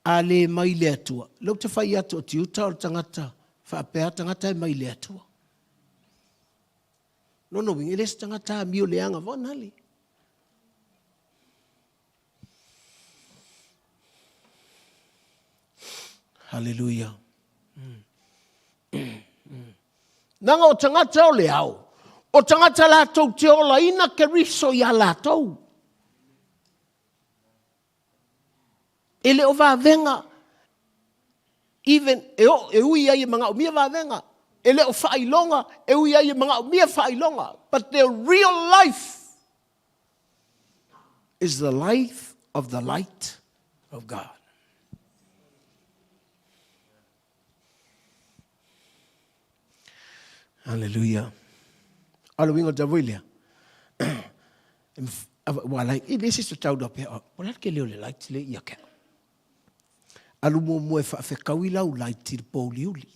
a le mai le Atua. Lea ou te fai atu o Tiuta o le tagata faapea tagata e mai le Atua. Lona uiga, e le se tagata amio leaga foi. Hallelujah. Leaga o tagata o le ao, o tagata latou te olaina Keriso iā latou. E le o vavega, even e, o, e ui ai e manaomia vavega, e le o faailoga, e ui ai e manaomia faailoga, but their real life is the life of the light of God. Hallelujah. A o le uiga o le tau foi lea, ua alai, e le se se tau da pea, o le a le tele o le light le ia ke. Alu muamua e faafetaui lau light i le pouliuli.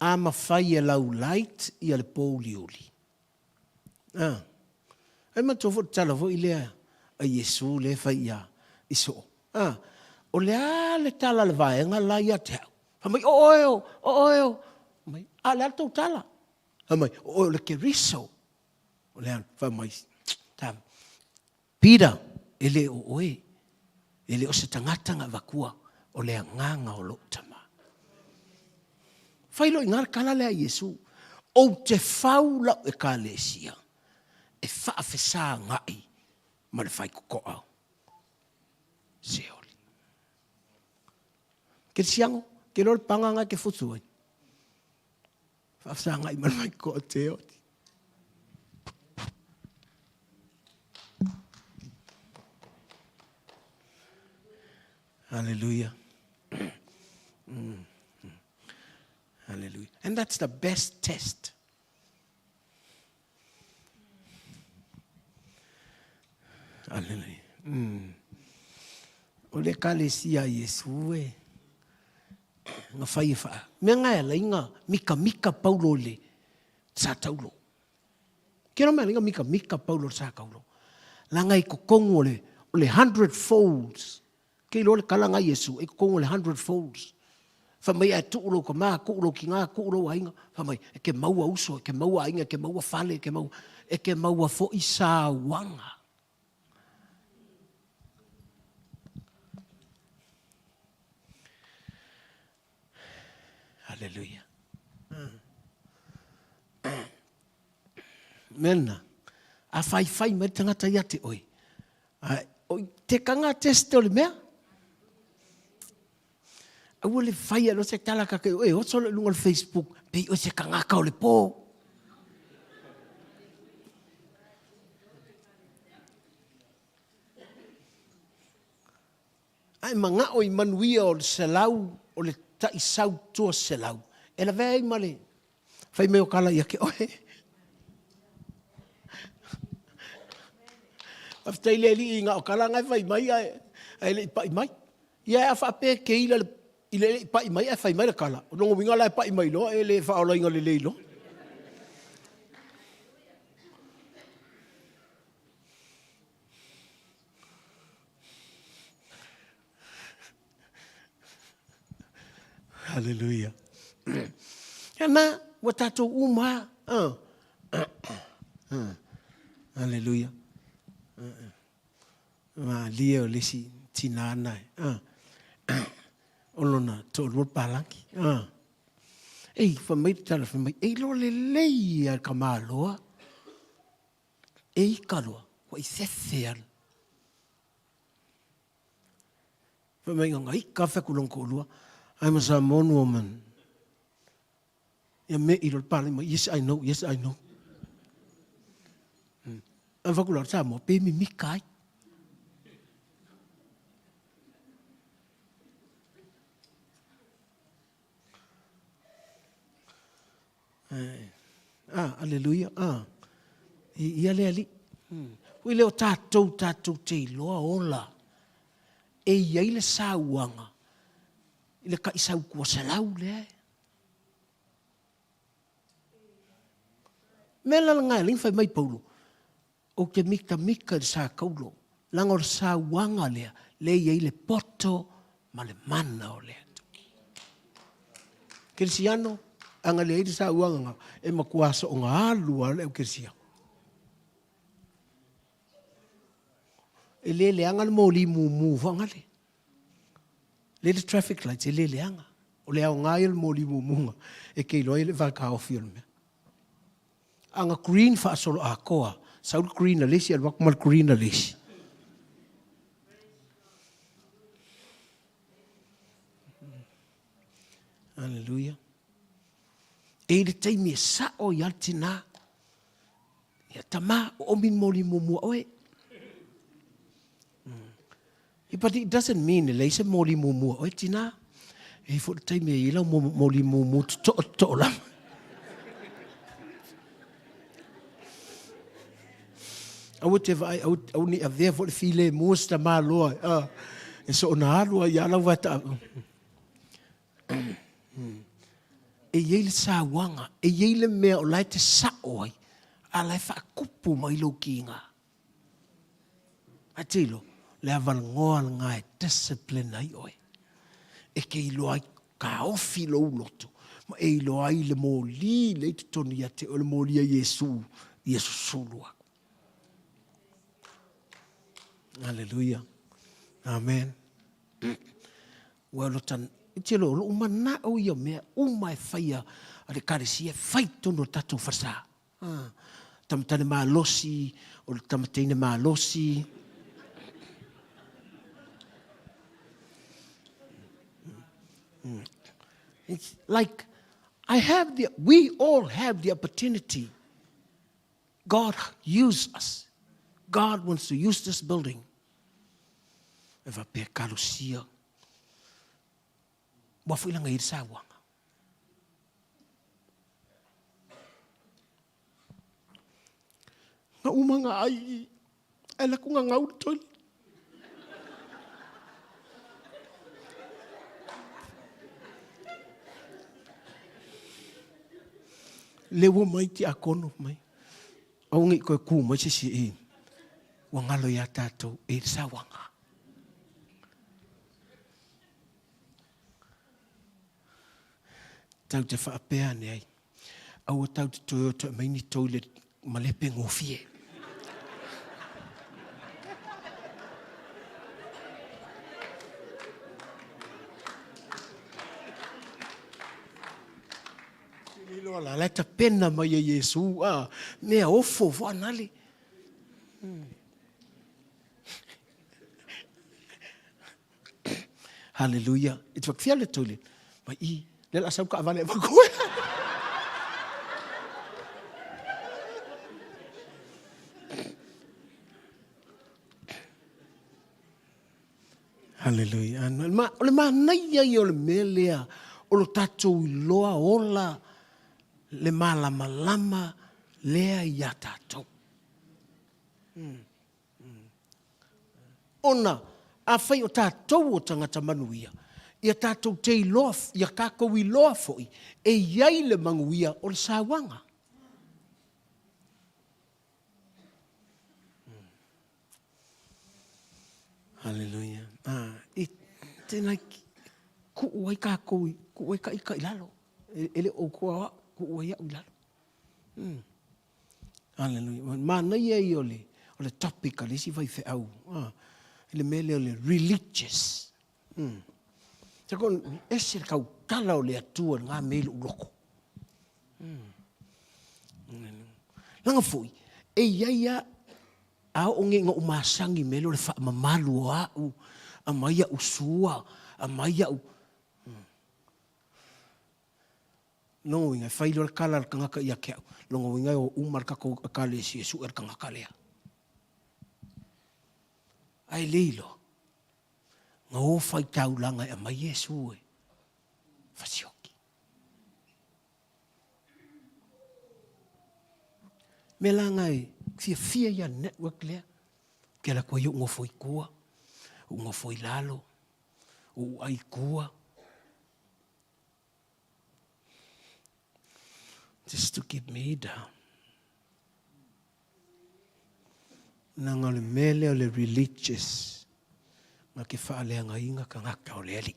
A mafai e lau light ia le pouliuli. A. Ai manatua foi le tala foi lea a Iesu lea e fai ia i soo. A. O le a le tala a le vaega la ia te au? Fai mai, o oe o, o oe o. Fai mai, a o le a le tou tala? Fai mai, o oe o le Keriso. O le a? Fai mai, ta, Peter, e le o oe, e le o se tagata na avatua, o le agaga o lou Tama. Fai loa i ina le tala lea a Iesu, Ou te fau lau Ekalesia e faafesagai ma le faitotoa o Seoli. Kerisiano, ke iloa le paga na e te futu ai. Faafesagai ma le faitotoa o Seoli. Hallelujah. Hallelujah. And that's the best test. Aleluia. Mm. O le ekalesia a Iesu e na fai e whaa. Mea ngai ala inga mika mika paulo le sa taulo. Ke ra mea inga mika mika paulo le sa taulo. La ngai kokongu o le, o le hundred folds. Ke iloa le kala ngai Iesu, e kokongu o le hundred folds. Fa mai ae tuu lou kama, tuu lou kinga, tuu lou aiga. Fa mai, e ke maua uso, e ke maua aiga, e ke maua fale, e ke maua, e ke maua fo'i sauaga. Hallelujah. Mena, a whai whai mai tangata ia te oi. A, oi te kanga test o le mea. Aua le fai alo se tala ka ke e oso le lunga le Facebook pe o se kangaka o le po. Ae magao i manuia o le selau o le taisau tua selau. E lavea ai ma le fai mai o kala ia ke oe. Faafetai le Alii i nga o kala nga e fai mai ae ae le i pai mai. Ia a faapea e keila le i le i pai mai ae fai mai le kala. O lona uiga la e pai mai loa e le faaolaina lelei loa. Hallelujah. Ia na, ua tatou uma a. Hallelujah. Malie o le isi tinā na e. O lona toalua le palagi. Ei, fai mai le tala, fai mai, ei loa lelei a ka maloa. Ei ka loa, ua i fefe ala. Fai mai nga ika fai ku lona toalua, I'm a Samoan woman. Ia me i lo pale mai, yes I know, yes I know. Hmm. An fa kula Samoa, pe mi mika ai. Ah, aleluia. Ah. I, ia le ali. Hmm. Ui leo tātou, tātou te iloa ola. E iai le sauaga i le kaisau kua selau lea e. Mea la langa e ling fai mai Paulo, ou te mikamika i le sakaulo, leaga o le sauaga lea, lea e i ai le poto ma le mana o le Atua. Kerisiano, a na leai le sauaga nga, e matua soonga alu lava le au kerisiano. E le leaga le moli mumu faagale. Le le traffic lights e le leaga. O le aoga ia o le moli mumuga e ke iloa ai le vaekaofi o le mea. A na green faasolo atoa, sau le green a le isi alu atu ma le green a le isi. Hallelujah. E i le taimi e sao i a le tinā. Ia tama, o omi moli muamua oe. Mm. But it doesn't mean e leai se moli muamua oe tinā. E i fo le taimi e i lau moli muamua toto'o toto'o lava. Aua te vaai, aua, aua ni avea fo le filemu o se tamāloa, ah, e soona alu ai a lau vae ta. E i ai le sauaga, e i ai le mea o la e te sao ai, a la e faakupu mai lou kiga. Ae tilo, le avaloa lena e discipline ai oe. E ke iloa ai kaofi lou loto, ma e iloa ai le moli lea i totonu ia te oe, le moli a Iesu ia susulu aku. Hallelujah. Amen. Ua lota, i te lo, lou manao ia mea uma e faia a le ekalesia, e fai totonu o le tatou falesa. Ah, tamatane malosi, o le tamateine malosi. It's like, I have the, we all have the opportunity. God use us. God wants to use this building. E faapea kalosia. Ua foi langa i le sauaga. Nga uma nga ai i. Ae alu atu gagau i le toilet. Lea ua omai tiakono mai, aua ne i toe tu mai se isi i i, ua galo ia tatou e i le sauaga. Tatou te faapea ane ai, aua tatou te toe o e toe aumai ni toilet malepe gofie. Iloa la, la e tapena mai e Iesu, a, mea ofo foanale. Hallelujah. E te whakawhia le toilet. Mai i, le la sau ka vale ma koe. Hallelujah. Ma, o le manaia ia o le mea lea, o lo tatou iloa ola le malamalama lea iā tatou. Ona afai o tatou o tagata manuia, ia tatou te iloa, ia tatou iloa foi e i ai le manuia o le sauaga. Haleluia. Ah, i tēnā kuu ai kākou i, kuu ai ka ika i lalo. E, e le o kua au, kuu ai au i lalo. Haleluia. Manaia ia o le, o le topic a le isi faifeau, ah, i le mea lea o le religious. Se ko, ese le tautala o le Atua i lena mea i lou loto. Leaga foi, e i ai lava, a oo nei ina ou masani i mea lea o le faamamalu o au, aumai au sua, aumai au... Lona uiga, e fai loa le tala a le tagata ia te au, lona uiga e o uma le tatou Ekalesia e sue le tagata lea. Ae le iloa, na o faitaulaga e aumai Iesu e fasioki. Mea la na e fiafia ia le network lea, ke ala atu ai ou nofo i tua, ou nofo i lalo, ou ai i tua. Just to keep me down. Leaga o le mea lea o le religious na te faaleagaina tagata o le Alii.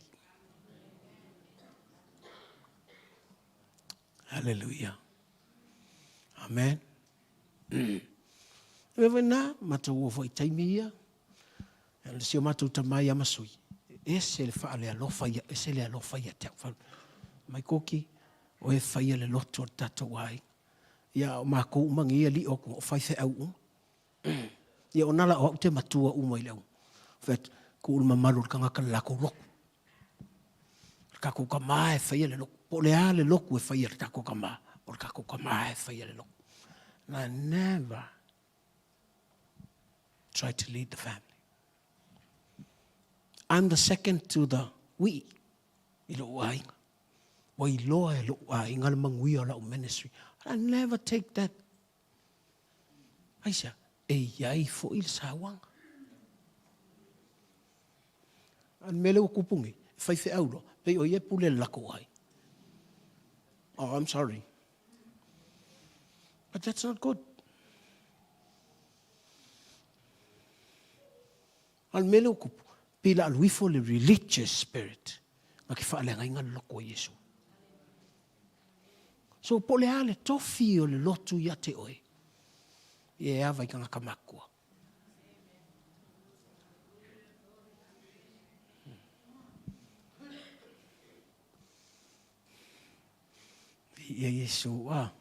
Hallelujah. Amen. E foi na, matou o foi taimi ia. Le si o matou tama ia Masui. Ese le faalealofa ia, ese le alofa ia te au. Mai koki, o e faia le loto o le tatou aiga. Ia, o makou uma nei alii o o faifeau uma. Ia, o nala o au te matua uma i le au. Fai atu, ku le mamalu o le tagata le lakou lotu. Le tatou tama e faia le lotu. Po o le a le lotu e faia e le tatou tama, o le tatou tama e faia le lotu. And I never try to lead the family. I'm the second to the we i lou aiga. Ua iloa e lou aiga le manuia o lau ministry. I never take that. Aisea? E i ai foi le sauaga. A o le mea lea ua tupu nei, e faifeau loa, pei o ia e pule le latou ai. Oh, I'm sorry. But that's not good. A o le mea lea ua tupu, pei la alu ifo le religious spirit na ke faaleagaina le loto o Iesu. So po o le a le tofi o le lotu ia te oe, ia e ava i tagata makua. Ia Iesu, a.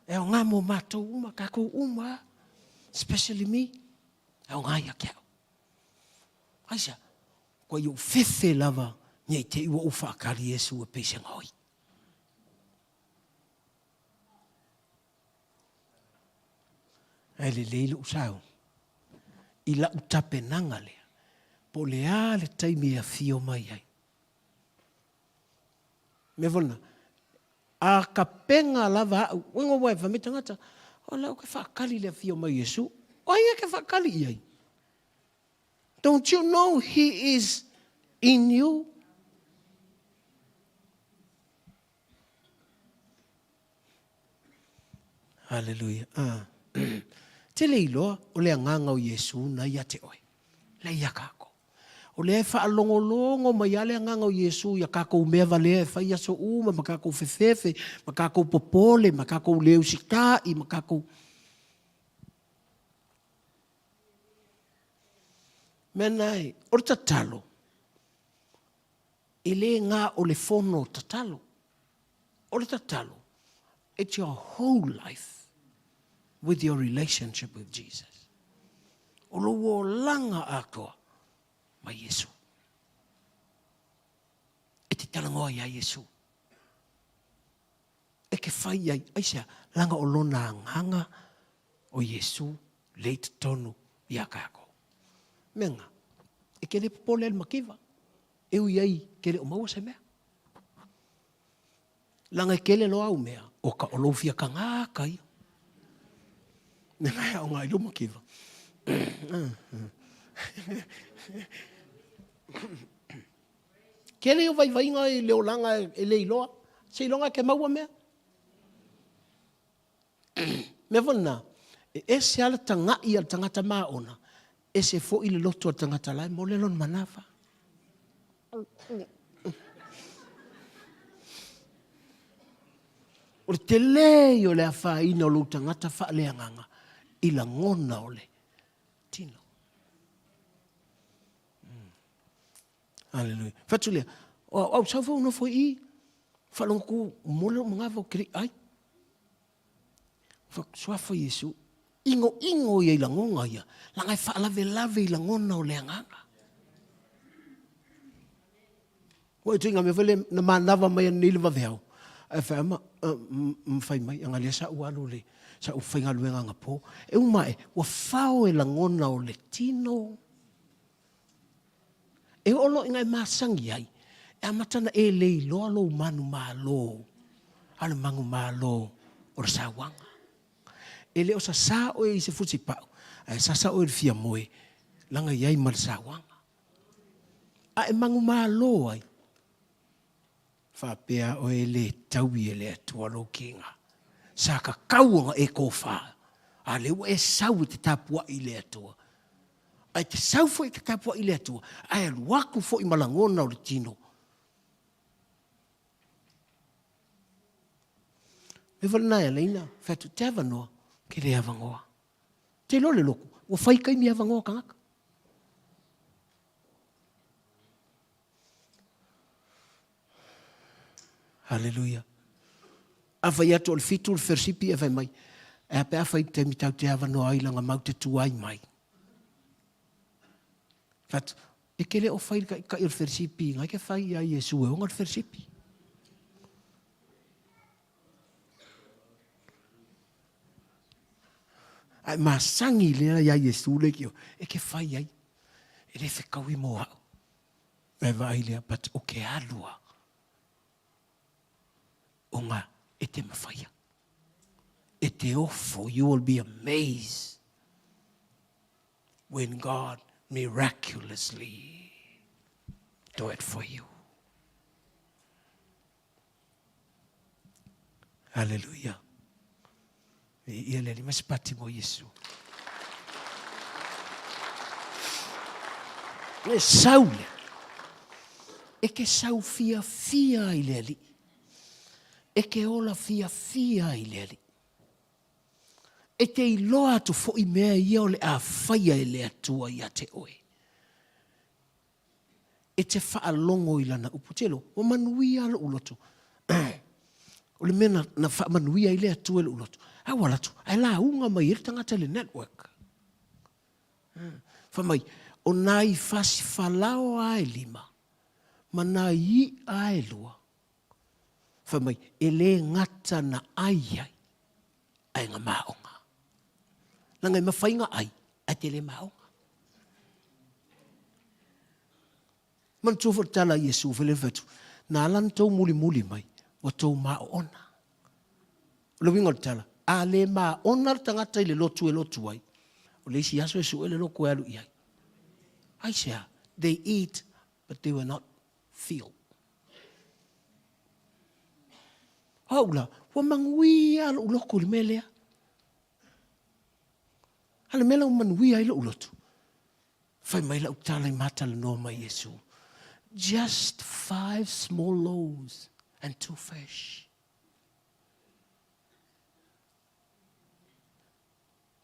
E aoga mo matou uma, tatou uma, especially me. E aoga ia te au. Aisea? Kua i ou fefe lava nei te i ua ou faatali Iesu e peisega oi. Ae lelei lou sao i lau tapenaga lea, po o le a le taimi e afio mai ai. Mea foi lena, a tapena lava au, uiga ua e fai mai tagata, o lea ou te faatali i le afio mai o Iesu. O ai e ke whaakali i ai? Don't you know he is in you? Hallelujah. Ah. Tele iloa o le agaga o Iesu na ia te oe. Le ia kako. O lea e faalogologo mai lava le Agaga o Iesu i a kakou mea valea e fai aso uma ma kakou fefefe, ma kakou popole, ma kakou le usitai, ma kakou. Mea na e, o le tatalo, e le ga o le fono tatalo. O le tatalo, it's your whole life with your relationship with Jesus. O lou olaga atoa ma Iesu. E te talanoa iā Iesu. E ke fai ai, aisea, laga o lona agaga o Iesu le i totonu iā kākou. Mea nga, e ke le popole ai le makiva, e ui ai ke le o maua se mea. Laga e kele loa au mea, o ka o lou fia kagā ka ia. Me ngai au ngai luma kiva. Kele o vaivainga i le olaga e le iloa, se iloga ke maua mea. Mea foi lena, e ese lava le taga'i a le tagata maona, ese foi le loto a le tagata la e mole lona manava. O le tele ia o le afaina o lou tagata faaleagaga i lagona o le tino. Hallelujah. Fatu lea, o au sau foi nofo i i, faalogo ku mole lou manava o kele ai. Suafa Iesu, ingo ingo ia i lagona ia, laga e faalavelave i lagona o le agaga. Ua e tuiga mea foi le na manava mai nei le vaveao, ae fai ama, mafai mai, anga lea sa ou alu le, sa ou faigaluega anapo. E uma ae, ua fao e lagona o le tino. E oo loa ina e masani ai, e amata ona e le iloa lou manumalo, a o le manumalo o le sauaga. E le o sasā oe i se fusipau, ae sasa oe i le fia moe, laga i ai ma le sauaga. A e manumalo ai, faapea oe e le taui e le Atua lou kiga. Sa kakau ona e kofā, a lea ua e sau e te tapuai i le Atua. Ae te sau foi te tapuai i le Atua, ae alu atu foi ma lagona o le tino. Me wale nā e leina, whatu te avanoa, ke le avanoa. Te iloa le loku, ua fai kaimi avanoa kangaka. Haleluia. A fai atu o le fitu le feresipi e fai mai, e a pe a fai taimi tau te avanoa ai langa mau te tuai mai. Fatu, e ke le o fai le kai o le feresipi, ngai ke fai ia Iesu e onga le feresipi. Ae masangi lea ia Iesu le ki o, e ke fai ai, e le whekaui mō au. E vaai lea, but o ke alua, o ngā e te mawhaia. E te ofo, you will be amazed when God miraculously do it for you. Hallelujah. Ia le alii ma se pati mo Iesu. E sau lea. E ke sau fiafia ai le alii. E ke ola fiafia ai le alii. E te iloa atu foi mea ia o le a faia e le Atua ia te oe. E te faalogo i lana upu. Telo, ua manuia lou loto. O le mea na, na faamanuia ai le Atua i lou loto. A ua alu atu, ae lauga mai ai le tagata i le network. Fai mai, o nai fasi falao a e lima, ma nai i'a e lua. Fai mai, e le gata na ai ai, ae na maoga. Leaga e mafai na ai, ae te le maoga. Manatua foi le tala a Iesu fai le fai atu, na ala ona tou mulimuli mai, ua tou maoona. O le uiga o le tala, a le maona le tagata i le lotu e lotu ai, O le isi aso e sue le lotu e alu i ai. Aisea? They eat but they were not filled. O au la, ua manuia lou lotu i le mea lea. A le mea la ua manuia ai lou lotu, fai mai lau tala i matalanoa mai Iesu, just five small loaves and two fish.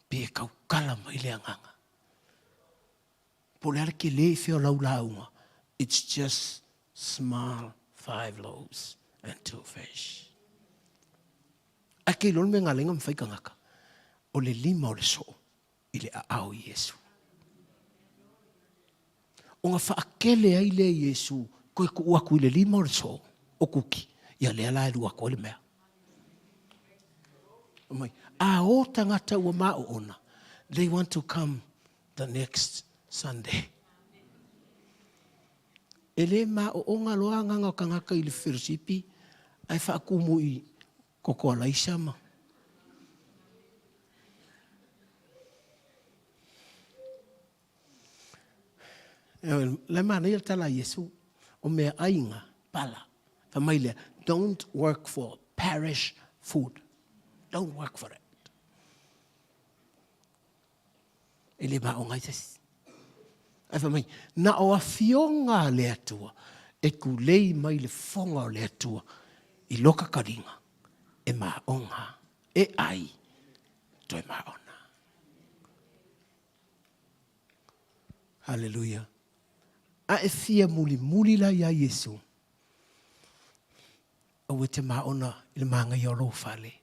Pe e kaukala mai le agaga. Po o le a le kele i fea o lau lauga, it's just small five loaves and two fish. Ae ke iloa le mea na ala ai ona mafai tagata, o le lima o le soo i le aao i Iesu. Ona faakele ai lea i Iesu, toe tuu atu i le lima o le soo o kuki, ia lea la e lua atu ai le mea. Mai, a o tagata ua maoona, they want to come the next Sunday. E le maoona loa agaga o tagata i le fellowship ae faatumu i koko alaisa ma Le manaia le tala a Iesu, o mea aiga, pala. Fai mai lea, don't work for parish food. Don't work for it. E le maoga ai se isi. Ae fai mai, na o afioga a le Atua e tulei mai le foga o le Atua i loka kaliga e maoga, e ai, toe maona. Haleluia. A e fia mulimuli la iā Iesu, aua e te maona i le magaia o lou fale.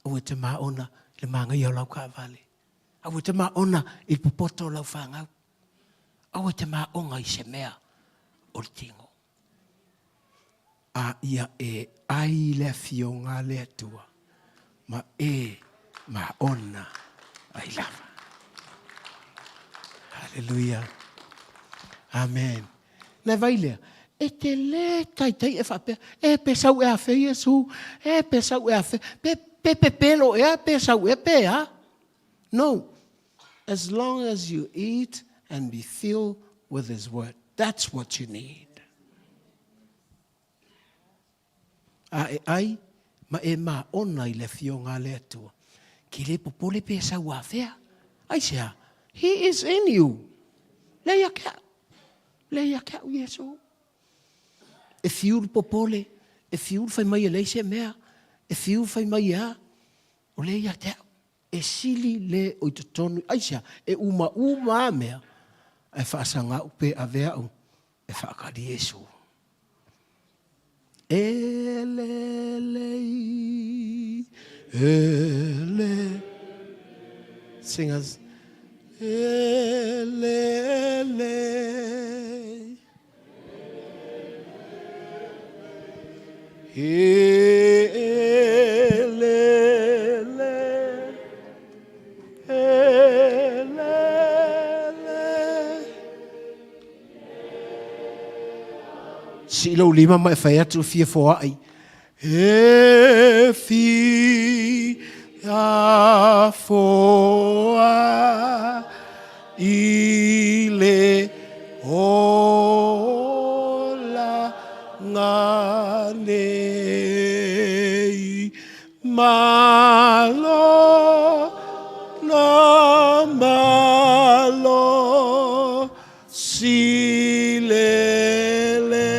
Aua e te maona i le magaia o lau kaavale. Aua e te maona i le popoto o lau fanau. Aua e te maona i se mea o le tino. A ia e ai le Afioga a le Atua, ma e maona ai lava. Haleluia. Amen. Na vai lea, e te lē taitai e faapea, e pe sau e afe Iesu, e pe sau e afe, pe pe pepelo ea, pe sau ea, pe a. No. As long as you eat and be filled with his word. That's what you need. A e ai ma e maona i le afioga a le Atua. Ke le popole pe sau afea. Aisea, he is in you. Lea ia ke au. Lea ia ke au Iesu. E fiu le popole, e fiu le fai mai e leai se mea, e fiu le fai mai e a. O lea ia te au. E sili le o i totonu, aisea, e umauma a mea, ae faasaga'u pe ave a'u e faakali Iesu. E lelei, e le, singers, e lelei. E lele, e lele. Sii lou lima ma e fai atu e fia foai. E fia foai i le olaga nei. Malo no malo si lele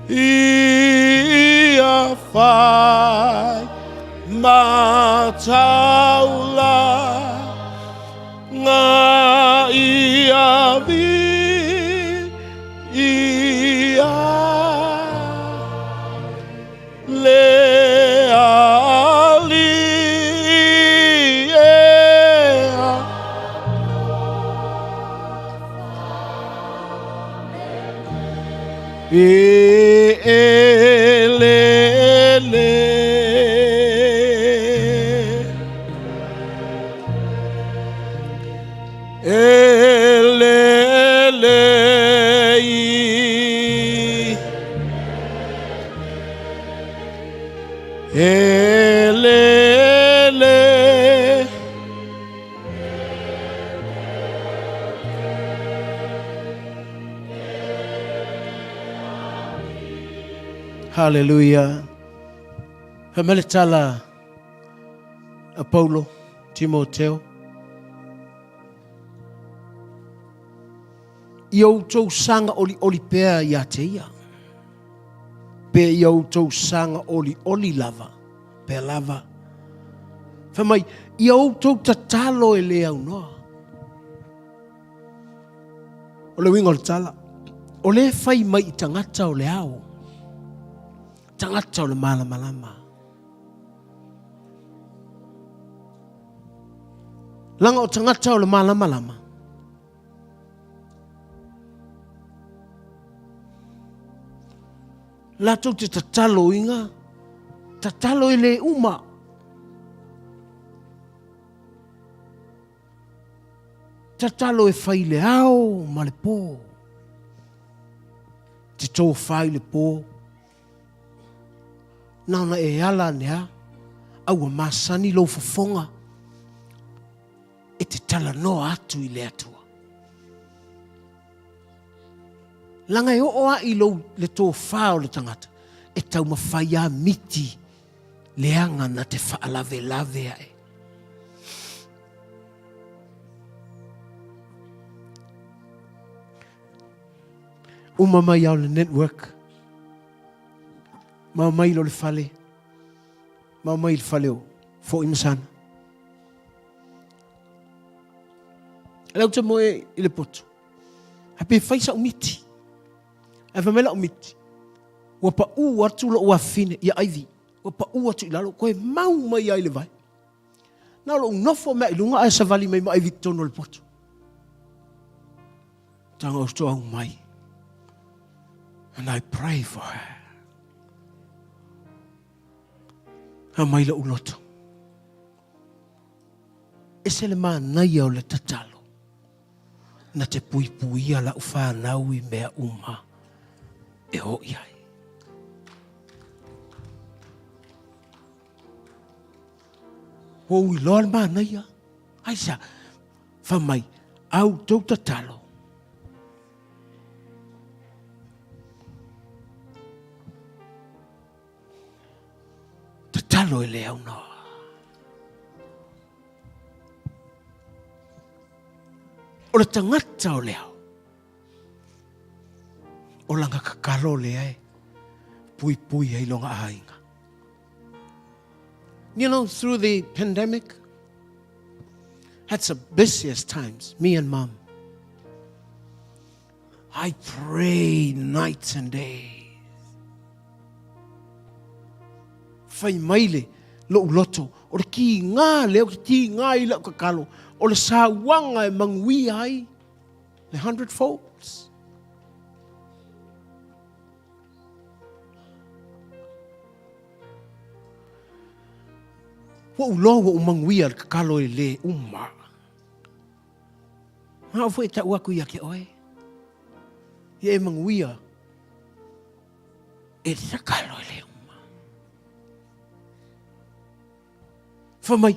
ia fai mataula nga ia vi ia le ali ea. E e le le. E le le i. E le le. Hallelujah. Fai mai le tala a Paulo, Timoteo. Ia outou saga olioli pea ia te ia. Pe ia outou saga olioli lava, pea lava. Fai mai, ia outou tatalo e le aunoa. O le uiga o le tala, o lea e fai mai i tagata o le ao, tagata o le malamalama. Laga o tagata o le malamalama, latou te tatalo iga, tatalo e le uma. Tatalo e fai i le ao ma le pō. Te tōfā i le pō. Na ona e ala ane a, a ua masani lou fofoga e te talanoa atu i le Atua. Laga e oo a i lou le tōfā o le tagata, e taumawhai a miti leaga na te faalavelave ae. Uma mai ao le network. Ma mai lo le fale. Ma mai le fale o foi masana. Lau te moe i le poto. A pe fai sa umiti. Ae fai mai lau miti, ua paʻū atu loʻu afafine ia Ivy, ua paʻū atu i lalo, koe mau mai ai le vai. Na o loʻu nofo mea i luga ae savali mai ma Ivy totonu o le poto. Tanga o au mai. And I pray for her. A mai loʻu loto. Ese le manaia o le tatalo. Na te puipuia la'u fanau i mea uma e ho'i ai. Ua ou iloa le manaia. Aisea? Fai mai, a outou tatalo. Tatalo e le aunoa. O le tagata o le ao, o lana kakalo lea e puipui ai lona aiga. You know, through the pandemic, had some busiest times, me and mom. I pray nights and days. Fai mai le loʻu loto, o le kīgā lea ou te kīgā i lau kakalo, o le sauaga e manuia ai le hundred folds. Ua ou loa ua ou manuia le kakalo e lē uma. Ma au foi e tau aku ia ke oe. Ia e manuia e te takalo e le uma. Fai mai,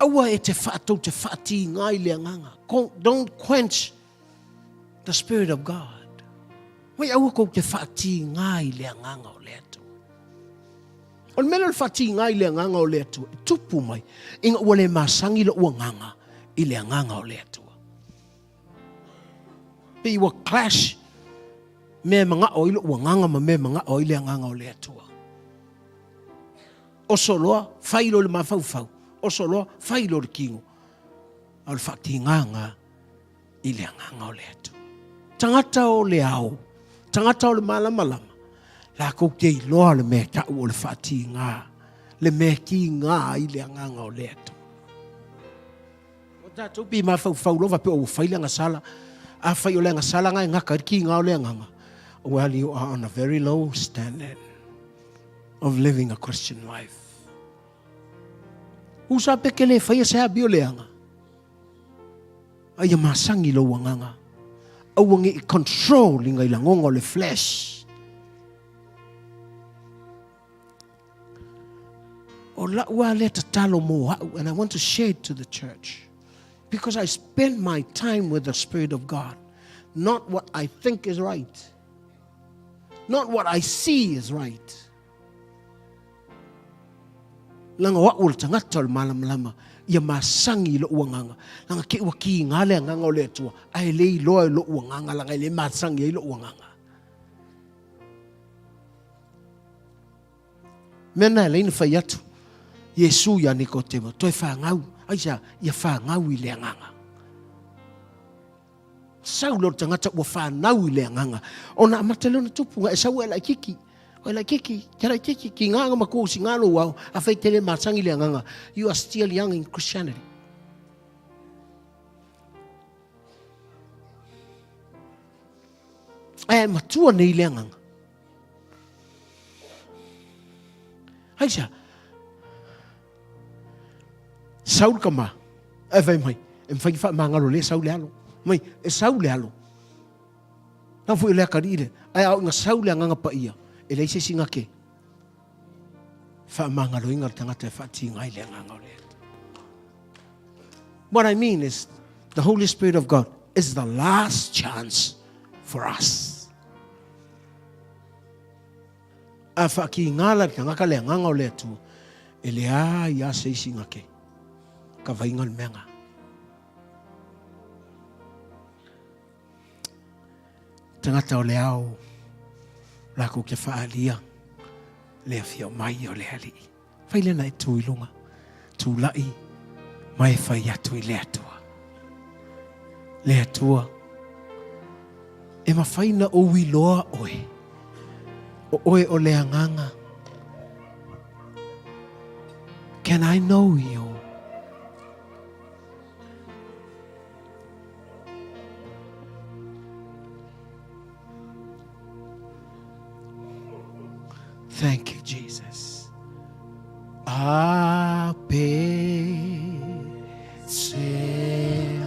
aua e te whaatou te whaatīngā i le anganga. Don't quench the Spirit of God. Mai aua kou te whaatīngā i le anganga o le Atua. O le mea lea o le faatīgā i le agaga o le Atua, e tupu mai, ina ua le masangi lou agaga i le agaga o le Atua. Pei ua clash mea e manao ai lou agaga ma mea e manao ai le agaga o le Atua. Oso loa, fai loa i le mafaufau. Oso loa, fai loa i le kino. A o le faatīgāgā i le agaga o le Atua. Tagata o le ao, tagata o le malamalama, lakou te iloa le mea tau o le faatīgā, le mea kīgā i le agaga o le Atua. O tatou pi mafaufau loa faapea ua fai le agasala, afai o le agasala na e gata ai le kīgā o le agaga, well you are on a very low standard of living a Christian life. Usa pe ke le faia se amio leaga. A ia masangi lou agaga. Aua ne i control ina i lagoga o le flesh. O la'u a lea tatalo mo a'u and I want to share it to the church because I spend my time with the Spirit of God not what I think is right not what I see is right. Leaga o a'u o le tagata o le malamalama, ia masagi i lo'u agaga, leaga te i ua kiga le agaga o le Atua, ae le iloa e lo'u agaga, leaga e le masagi ai lo'u agaga. Mea na e alai na fai atu Iesu ia Nikotemo, toe fanau, aisea? Ia fanau i le agaga. Sau lea o le tagata ua fanau i le agaga, ona amata lea ona tupu, na e sau e laititi, o e laititi, te laititi, tiga na matua usiga lou ao, afai e te le masani i le agaga, you are still young in Christianity. Ae e matua nei le agaga. Aisea? Sau le tama, ae fai mai, e mafai ona faamagalo lea sau le alo. Mai, e sau le alo. Na foi le atalii le, ae a oo ina sau le agaga paia, e leai se isi na te faamagaloina le tagata e faatiga ai le agaga o le Atua. What I mean is, the Holy Spirit of God is the last chance for us. A whakiinga la le tagata le agaga o le Atua, e leai a se isi na ke ka vainga le mea nga. Tagata o le ao lakou ke whaalia le afio mai o le Alii. Fai lena e tu i lunga, tula'i ma e fai atu i le Atua. Le Atua, e mafai na ou iloa oe, o oe o le agaga. Can I know you? Thank you, Jesus. A pe se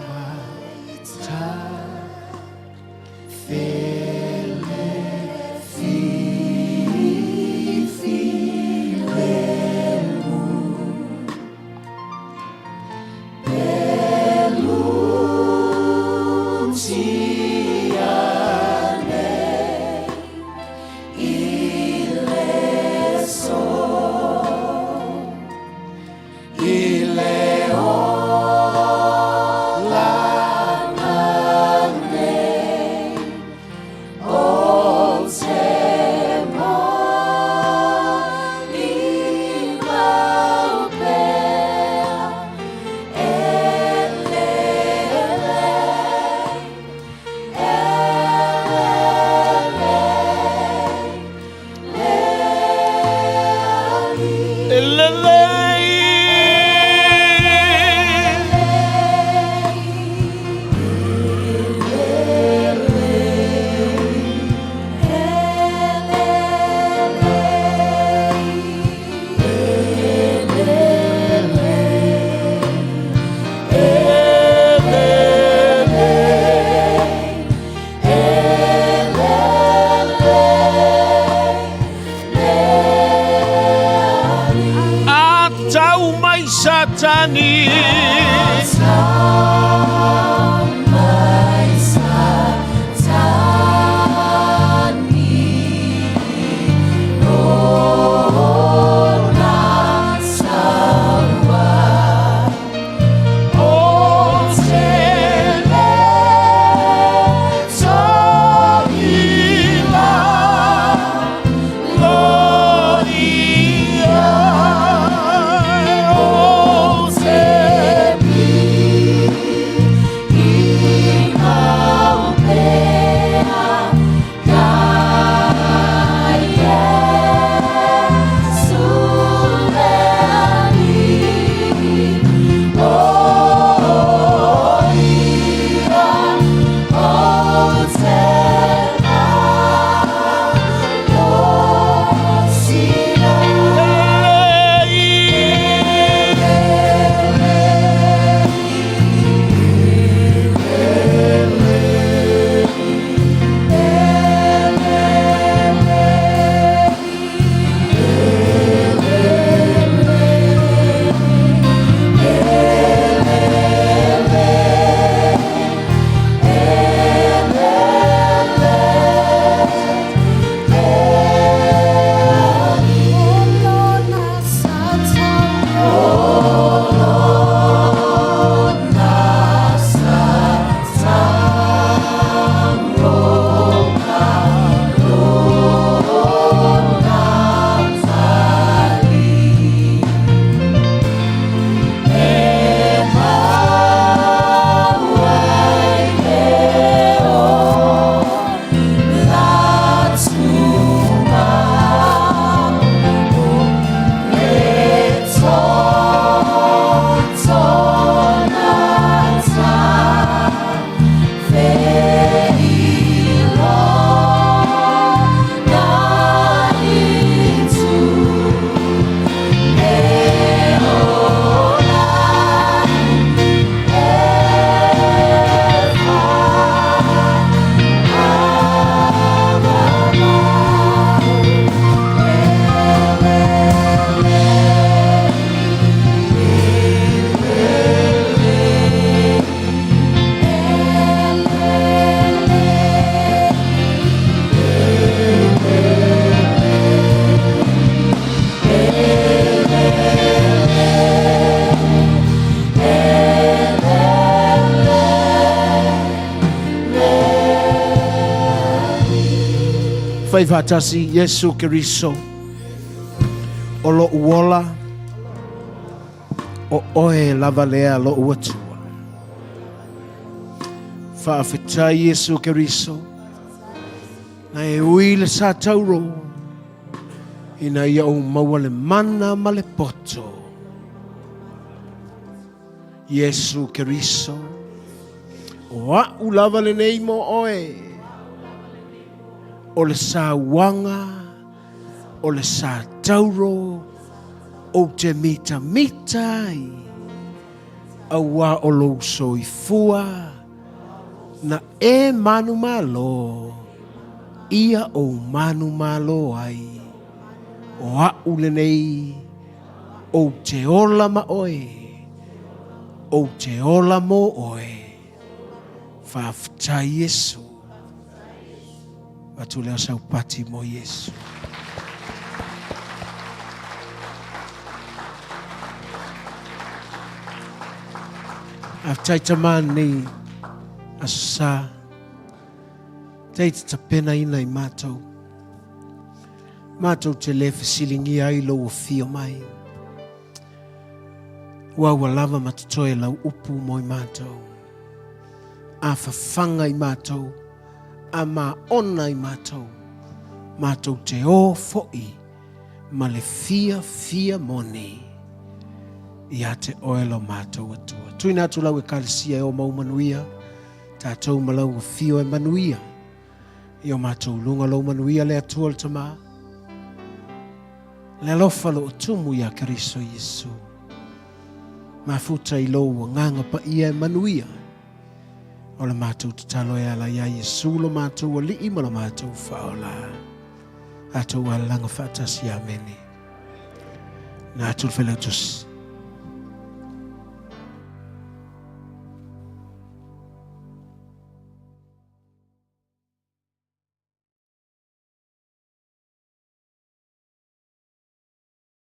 ta fele fi fi le mu E lelei. A tau mai Satani. Fai faatasi, Iesu Keriso, o lo'u ola, o oe lava lea lo'u Atua. Faafetai Iesu Keriso, na e ui le sa tauro, ina ia ou maua le mana ma le poto. Iesu Keriso, o a'u lava lenei mo oe, o le sauaga, o le sa tauro, ou te mitamita ai, auā o lou soifua, na e manumalo, ia ou manumalo ai, o a'u lenei, Ou te ola ma oe, ou te ola mo oe. Faafetai Iesu. Atu lea sau pati mo Iesu. Faafetai tama nei aso sa. Tei te tapenaina i matou. Matou te le fesiligia ai lou afio mai. Ua ua lava ma totoe lau upu mo i matou. A fafaga i matou, a maona i matou, matou te o foi ma le fia fia moni ia te oe lo matou Atua. Tuina atu lau Ekalesia e o mau manuia, tatou ma lau afio e manuia. I o matou luga lou manuia le Atua le Tama, le alofa lo o tumu iā Keriso Iesu. Mafuta i lou agaga paia e manuia, o le matou tatalo e ala iā Iesu lo matou Alii ma lo matou Faaola. Tatou alalaga faatasi. Amene. Na atu le Failautusi.